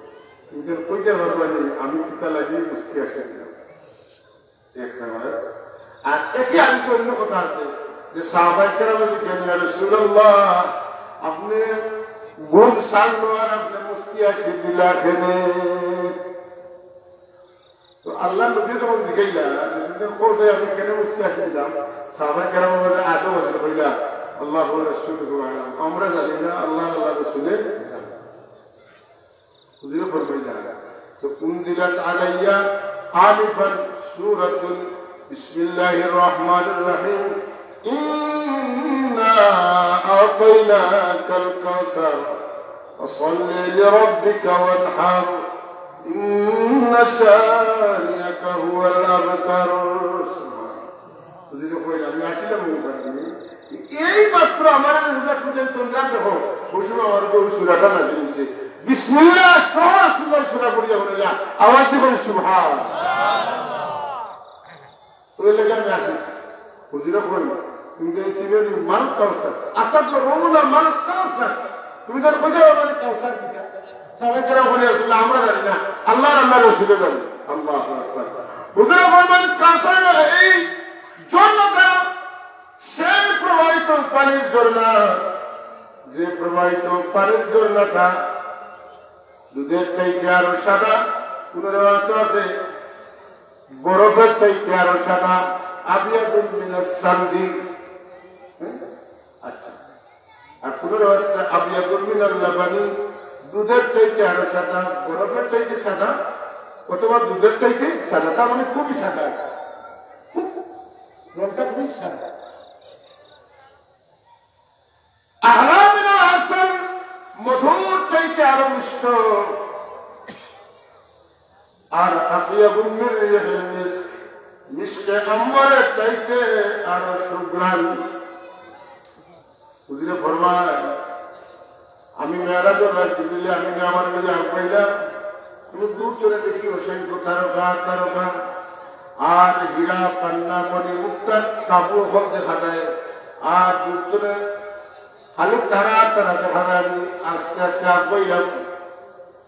"তুমি কইতে পারবা নি আমি কিতা লাগি মুস্কি হাসি দিলাম?" এক নাম্বার। আর এতে আরেকটা অন্য কথা আছে যে সাহাবায়ে কেরাম বলেন, "ইয়া রাসূলুল্লাহ, আপনে ঘুম ছাড়লো আর আপনে মুস্কি হাসি দিলা কেনে?" তো আল্লাহর নবী যখন জিজ্ঞাসা করছে, "আমি কেনে মুস্কি হাসি দিলাম?" সাহাবায়ে কেরাম বলেন, "আদম আসলে কইলা, আল্লাহ ওয়া রাসূলুহু আ'লাম।" আমরা জানি না, আল্লাহ, আল্লাহ রাসূলে জানে। হুজুরে ফরমাইলা, তো أنزلت علي آنفا سورة بسم الله الرحمن الرحيم إنا أعطيناك الكوثر فصل لربك وانحر إن شانئك هو الأبتر। হুজুরে কইলা, "আমি আসিলাম ওখানে।" এই মাত্র আমার হুজুর খুঁজে তোমরা দেখো, ওই সময় আমার উপর ওই সূরাটা নাজিল হইছে। বিসমিল্লাহ সহ রাসূলুল্লাহ সূরা পড়িয়া বলে, আওয়াজ দিয়ে বলে, "সুবহান।" ওই লেগে আমি আসি। হুজুরে কই, "তুমি যে ছিলেন মাল কাউসার, আতাদরুনা মাল কাউসার, তুমি তার খোঁজা মানে কাউসার কিতা?" সাহাবায়ে কেরাম বলে, "আসলে আমরা জানি না, আল্লাহর, আল্লাহর রাসূলে জানে।" আল্লাহু আকবার। হুজুরে ফরমাইন, "কাউসার এই ঝর্ণাটা সেই প্রবাহিত পানির ঝর্ণা, যে প্রবাহিত পানির ঝর্ণাটা দুধের চাইতে আরো সাদা।" কোন রেওয়ায়েত আছে বরফের চাইতে আরো সাদা, আবিয়াদুম মিনাস সালজি। হ্যাঁ? আচ্ছা। আর কোন রেওয়ায়েতে আবিয়াদুম মিনাল লাবানি, দুধের চাইতে আরো সাদা, বরফের চাইতে সাদা, অথবা দুধের চাইতে সাদা, তার মানে খুবই সাদা, খুব, রংটা খুবই সাদা। আহলা মিনাল আসাল, মধুর চাইতে আরো মিষ্ট। আর আতিয়াবু মিন রিহিল মিস্ক, মিস্কে আম্বরের চাইতে আরো সুঘ্রাণ। হুজুরে ফরমায়, আমি মেরাজর রাত জিবরিলে আমিনে আমার লগে আগাইলা, আমি দূর চলে দেখি অসংখ্য তারকা, তারকা। আর হীরা, পান্না, মণি, মুক্তার তাবু অকল দেখা যায়। আর দূর তনে খালি তারা তারা দেখা যায়। আমি আস্তে আস্তে আগুয়াইলাম,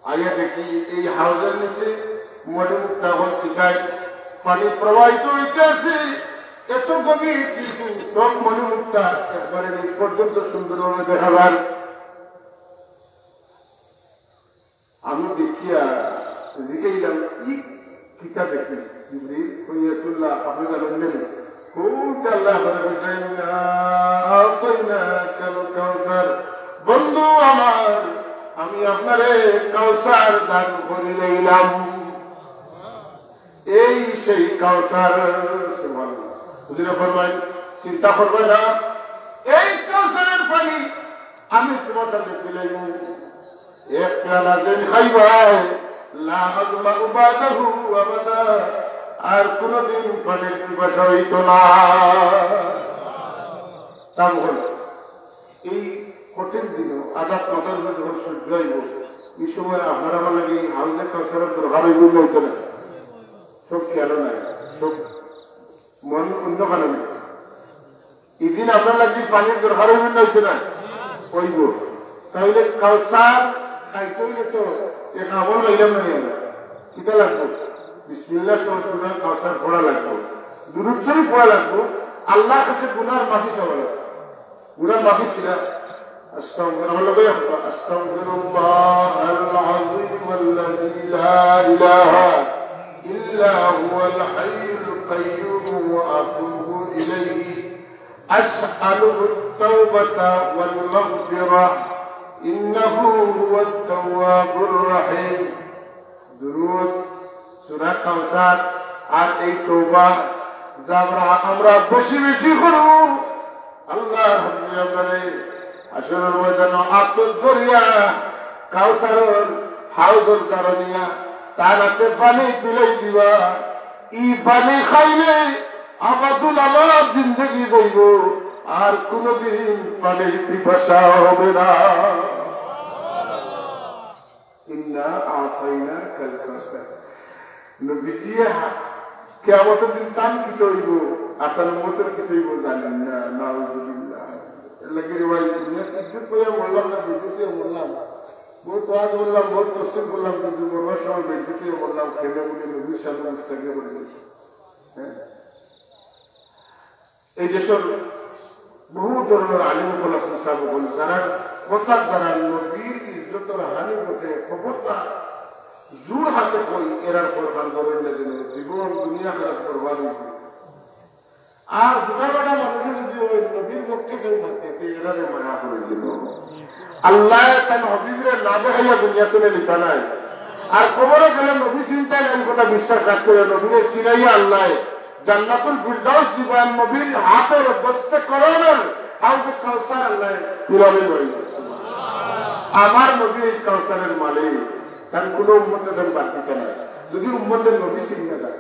আইয়া দেখি এই হাউজর নিচে মণি মুক্তা অকল ছিটায়, পানি প্রবাহিত অইতাছে, এত গভীর, কিন্তু সব মণি মুক্তা একবারে নিচ পর্যন্ত সুন্দরভাবে দেখা যায়। আমি দেখিয়া জিগাইলাম, "ই কিতা দেখি?" জিবরিল কইয়া, "রাসুলুল্লাহ, আপনে জানইন নি?" কইতে আল্লায় বলে, "ইন্না আ'তাইনাকাল কাউসার।" বন্ধু আমার, আমি আপনারে কাউসার দান করিলাইলাম। এই সেই কাউসার। সুবহানাল্লাহ। হুজুরে ফরমাইন, চিন্তা করবে না, এই কাউসারের পানি আমি তোমার সামনে পিলাইব। এক পেয়ালা যেইন খাইবায়, লা আযমাউ বাদাহু আবাদা, আর কোনোদিন পানির পিপাসা অইতো না। তা বল, এই কঠিন দিনও আজাদ মাথার উপরে যখন সূর্য আইব, এই সময় আপনার আমার লাগি এই হাউজে কাউসারের দরকার অইব না অইতো না? সব খেয়াল নাই, সব মন অন্য কারণে। এই দিন আপনার লাগি পানির দরকার অইব না অইতো না? অইব। তাইলে কাউসার খাইতে অইলে তো এক আমল অইলাম না আমরা। কিতা লাগবো? বিসমিল্লাহ সহ সূরা কাউসার পড়া লাগবো, দুরূদ শরীফ পড়া লাগবো, আল্লাহর কাছে গুনার মাফি চাওয়া লাগবো। গুনার মাফি কিনা? আস্তাগফির-, আমার লগে একবার, "আস্তাগফিরুল্লাহাল আযীমাল্লাযী লা ইলাহা ইল্লা হুয়াল হাইয়ুল কাইয়্যুম ওয়া আতুবু ইলাইহি। আসআলুহুত তাওবাতা ওয়াল মাগফিরাহ, ইন্নাহু হুয়াত তাওয়াবুর রাহিম।" দুরূদ, সূরা কাউসার, আর এই তওবা, যা আমরা, আমরা বেশি বেশি করব। আল্লাহ রাব্বুল আলামিন হাশরর ময়দানো আতর দরিয়া কাউসারর হাউজর দ্বারো নিয়া তার আতে পানি তুলাই দিবা। ই পানি খাইলে আবাদুল আবাদ জিন্দেগি যাইব, আর কোনোদিন পানির পিপাসা হবে না। ইন্না আ'তাইনাকাল কাউসার। নবীজি, কিয়ামতর দিন তান কিতা অইব, আর তান উম্মতর কিতা অইব জানইন না, নাউজুবিল্লাহ। এর লাগি রে ভাই, দুনিয়াত ইজ্জত পাইয়া মরলাম না, বেইজ্জত অইয়া মরলাম। বহুত ওয়াজ করলাম, বহুত তফসির করলাম, কিন্তু মরবার সময় বেইজ্জত অইয়া মরলাম, কেনে বলি নবীর সামনে মুস্তাকি করে দিল। হ্যাঁ? এই দেশর বহু ধরনর আলিম অকল আছইন, সাব অকল, যারার কথার দ্বারা নবীর ইজ্জতর হানি ঘটে, খবরদার, জোর হাতে কই, এরার পর কান ধরইন না যেন, জীবন দুনিয়া আখিরাত বরবাদ অইব। আর ছোটখাটো মানুষে যদি ওই নবীর পক্ষে কেউ মাতে, তে এরারে মায়া করে দিল। আল্লায় তান হাবিবরে না দেখাইয়া দুনিয়া তনে নিতা নায়। আর কবরো গেলে নবী চিনতা নায়, এই কথা বিশ্বাস রাখতে অইব। নবীরে চিনাইয়া আল্লায় জান্নাতুল ফিরদাউস দিবা, নবীর হাতর দস্তে করমর হাউজে কাউসার আল্লায় পিলাইবা। আমার নবী এই কাউসারের মালিক, তান কোনো উম্মতে তান বাদ দিতা নায়, যদি উম্মতে নবী চিনিয়া যায়।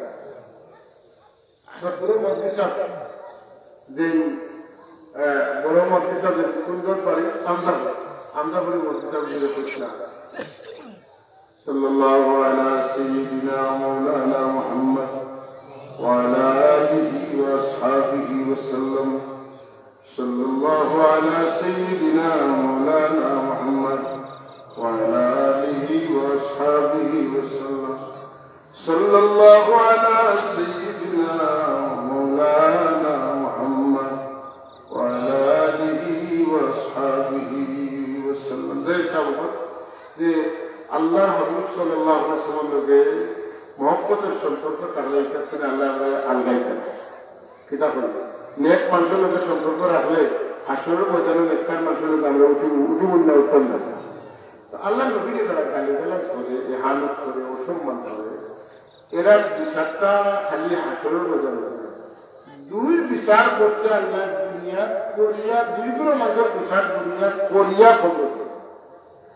সদগুরু মুফতি সাব, যে, আহ, বড় মুফতি সাব, যে কুন্দর বাড়ি, আমদাপুর, আমদাপুরি মুফতি সাব, যে কইছিলা। صلى الله على سيدنا مولانا محمد وعلى آله وأصحابه وسلم. صلى الله على سيدنا مولانا محمد وعلى آله وأصحابه وسلم. صلى الله على سيدنا مولانا محمد وعلى آله وأصحابه وسلم. যে ইচ্ছা বলুন যে আল্লাহর হাবিব সাল্লাল্লাহু আলাইহি ওয়াসাল্লাম লগে মহব্বতের সম্পর্ক থাকলে এটা শুনে আল্লাহ আমরা আলগাই থাকে। কিতা বলবো? নেক মানুষের লগে সম্পর্ক রাখলে হাশরর ময়দানে নেককার মানুষের লগে আমরা উঠি, উঠি মুন্না উঠতাম না। তো আল্লাহর নবীরে যারা গালিগালাজ করে, এহানত করে, অসম্মান করে, এরার বিচারটা খালি হাশরর ময়দানে হবে। দুই বিচার করতে আল্লাহ দুনিয়া করিয়া, দুই গুরু মাঝে বিচার দুনিয়া করিয়া খবর।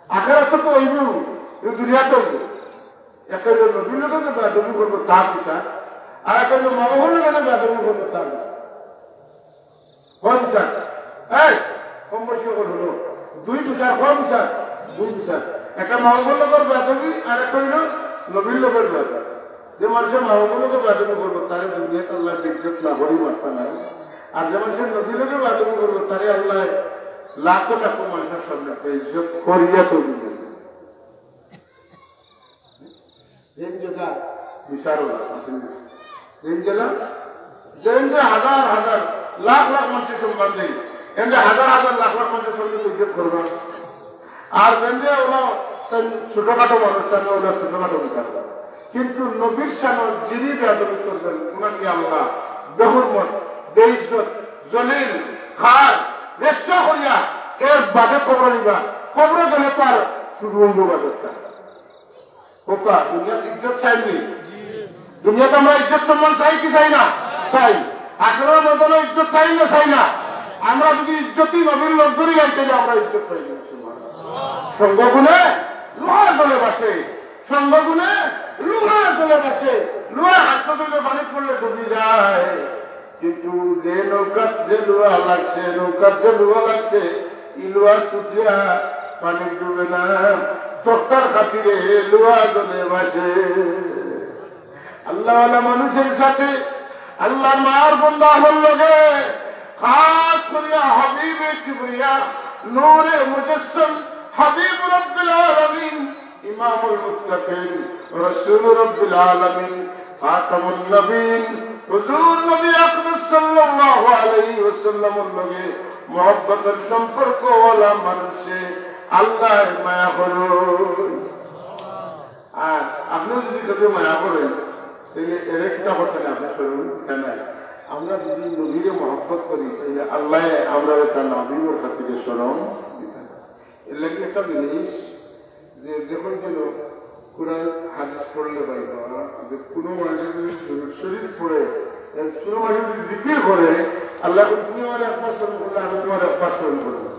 আখেরাতে তো অইব, এই দুনিয়াতে অইব। একটা হইল নবীর লগে যে বেয়াদবি করবো তার বিচার, আর একটা হইল মা বাবার লগে যে বেয়াদবি করবো তার বিচার। কোন বিচার? এই, কম বয়সী অকল হুনো। দুই বিচার, কোন বিচার? দুই বিচার। একটা মা বাবার লগর বেয়াদবি, আর একটা হইল নবীর লগর বেয়াদবি। যে মানষে মা-বাবার লগে বেয়াদবি করবো, তারে দুনিয়াত আল্লায় বেইজ্জত না করি মারতা নায়। আর যে মানষে নবীর লগে বেয়াদবি করবো, তারে আল্লায় লাখো লাখো মানষর সামনে বেইজ্জত করিয়া তো দিবে। যেন যেটা বিচার হলো, যেন যেটা, যেন যে হাজার হাজার, লাখ লাখ মানষর সম্মান দেয়, এমনি হাজার হাজার, লাখ লাখ মানষর সম্মান বেইজ্জত করবা। আর যেন যে ওলা তেন ছোটখাটো মানুষ, তেন ওলা ছোটখাটো বিচার করে। কিন্তু নবীর শানো যিনি বেয়াদবি করবেন, ওনাকে আল্লাহ বেহুরমত, বেইজ্জত, জলিল, খার, রেশা করিয়া এর বাদে কবর নিবা। কবর গেলে তার শুরু হইব বাদরটা। ওকা, দুনিয়াত ইজ্জত চাইনি? দুনিয়াত আমরা ইজ্জত সম্মান চাই কি চাই না? চাই। আসলে ময়দানে ইজ্জত চাই না, চাই না? আমরা যদি ইজ্জতই নবীর লোক ধরি যাই, তাহলে আমরা ইজ্জত পাই না। সঙ্গ গুণে লোহা জলে ভাসে, সঙ্গ গুণে লোহা জলে ভাসে। লোহা হাত ধরলে পানি পড়লে ডুবি যায়, কিন্তু যে নৌকাত যে লোহা লাগছে, নৌকাত যে লোহা লাগছে, ই লোহা শুকিয়া পানি ডুবে না, তক্তার খাতিরে লোহা জলে ভাসে। আল্লাহওয়ালা মানুষের সাথে আল্লাহর মায়ার বন্দা হল লগে, খাস করিয়া হাবিবে কিবরিয়া, নূরে মুজাসসাম, হাবিব রব্বিল আলামিন, ইমামুল মুত্তাকিন, রাসূল রব্বিল আলামিন, খাতামুন নবীন, হুজুর নবী আকরাম সাল্লাল্লাহু আলাইহি ওয়াসাল্লামর লগে মহব্বতের সম্পর্কওয়ালা মানুষে আল্লাহ মায়া করইন। আর আপনি যদি কেউরে মায়া করেন, তাহলে এর একটা কথা না, আপনি শুনুন, কেন? আমরা যদি নবীরে মহব্বত করি, তাহলে আল্লাহ আমরা তার নবীর খাতিরে স্মরণ দিবেন। এর লাগি একটা জিনিস যে দেখুন যেন কোরআন হাদিস পড়লে ভাই বাবা, যে কোনো মানুষের যদি দুরূদ শরীফ পড়ে, এর কোনো মানুষ যদি জিকির করে, আল্লাহ বলে, "তুমি আমার একবার স্মরণ করলে, আমি তোমার একবার স্মরণ করবো।"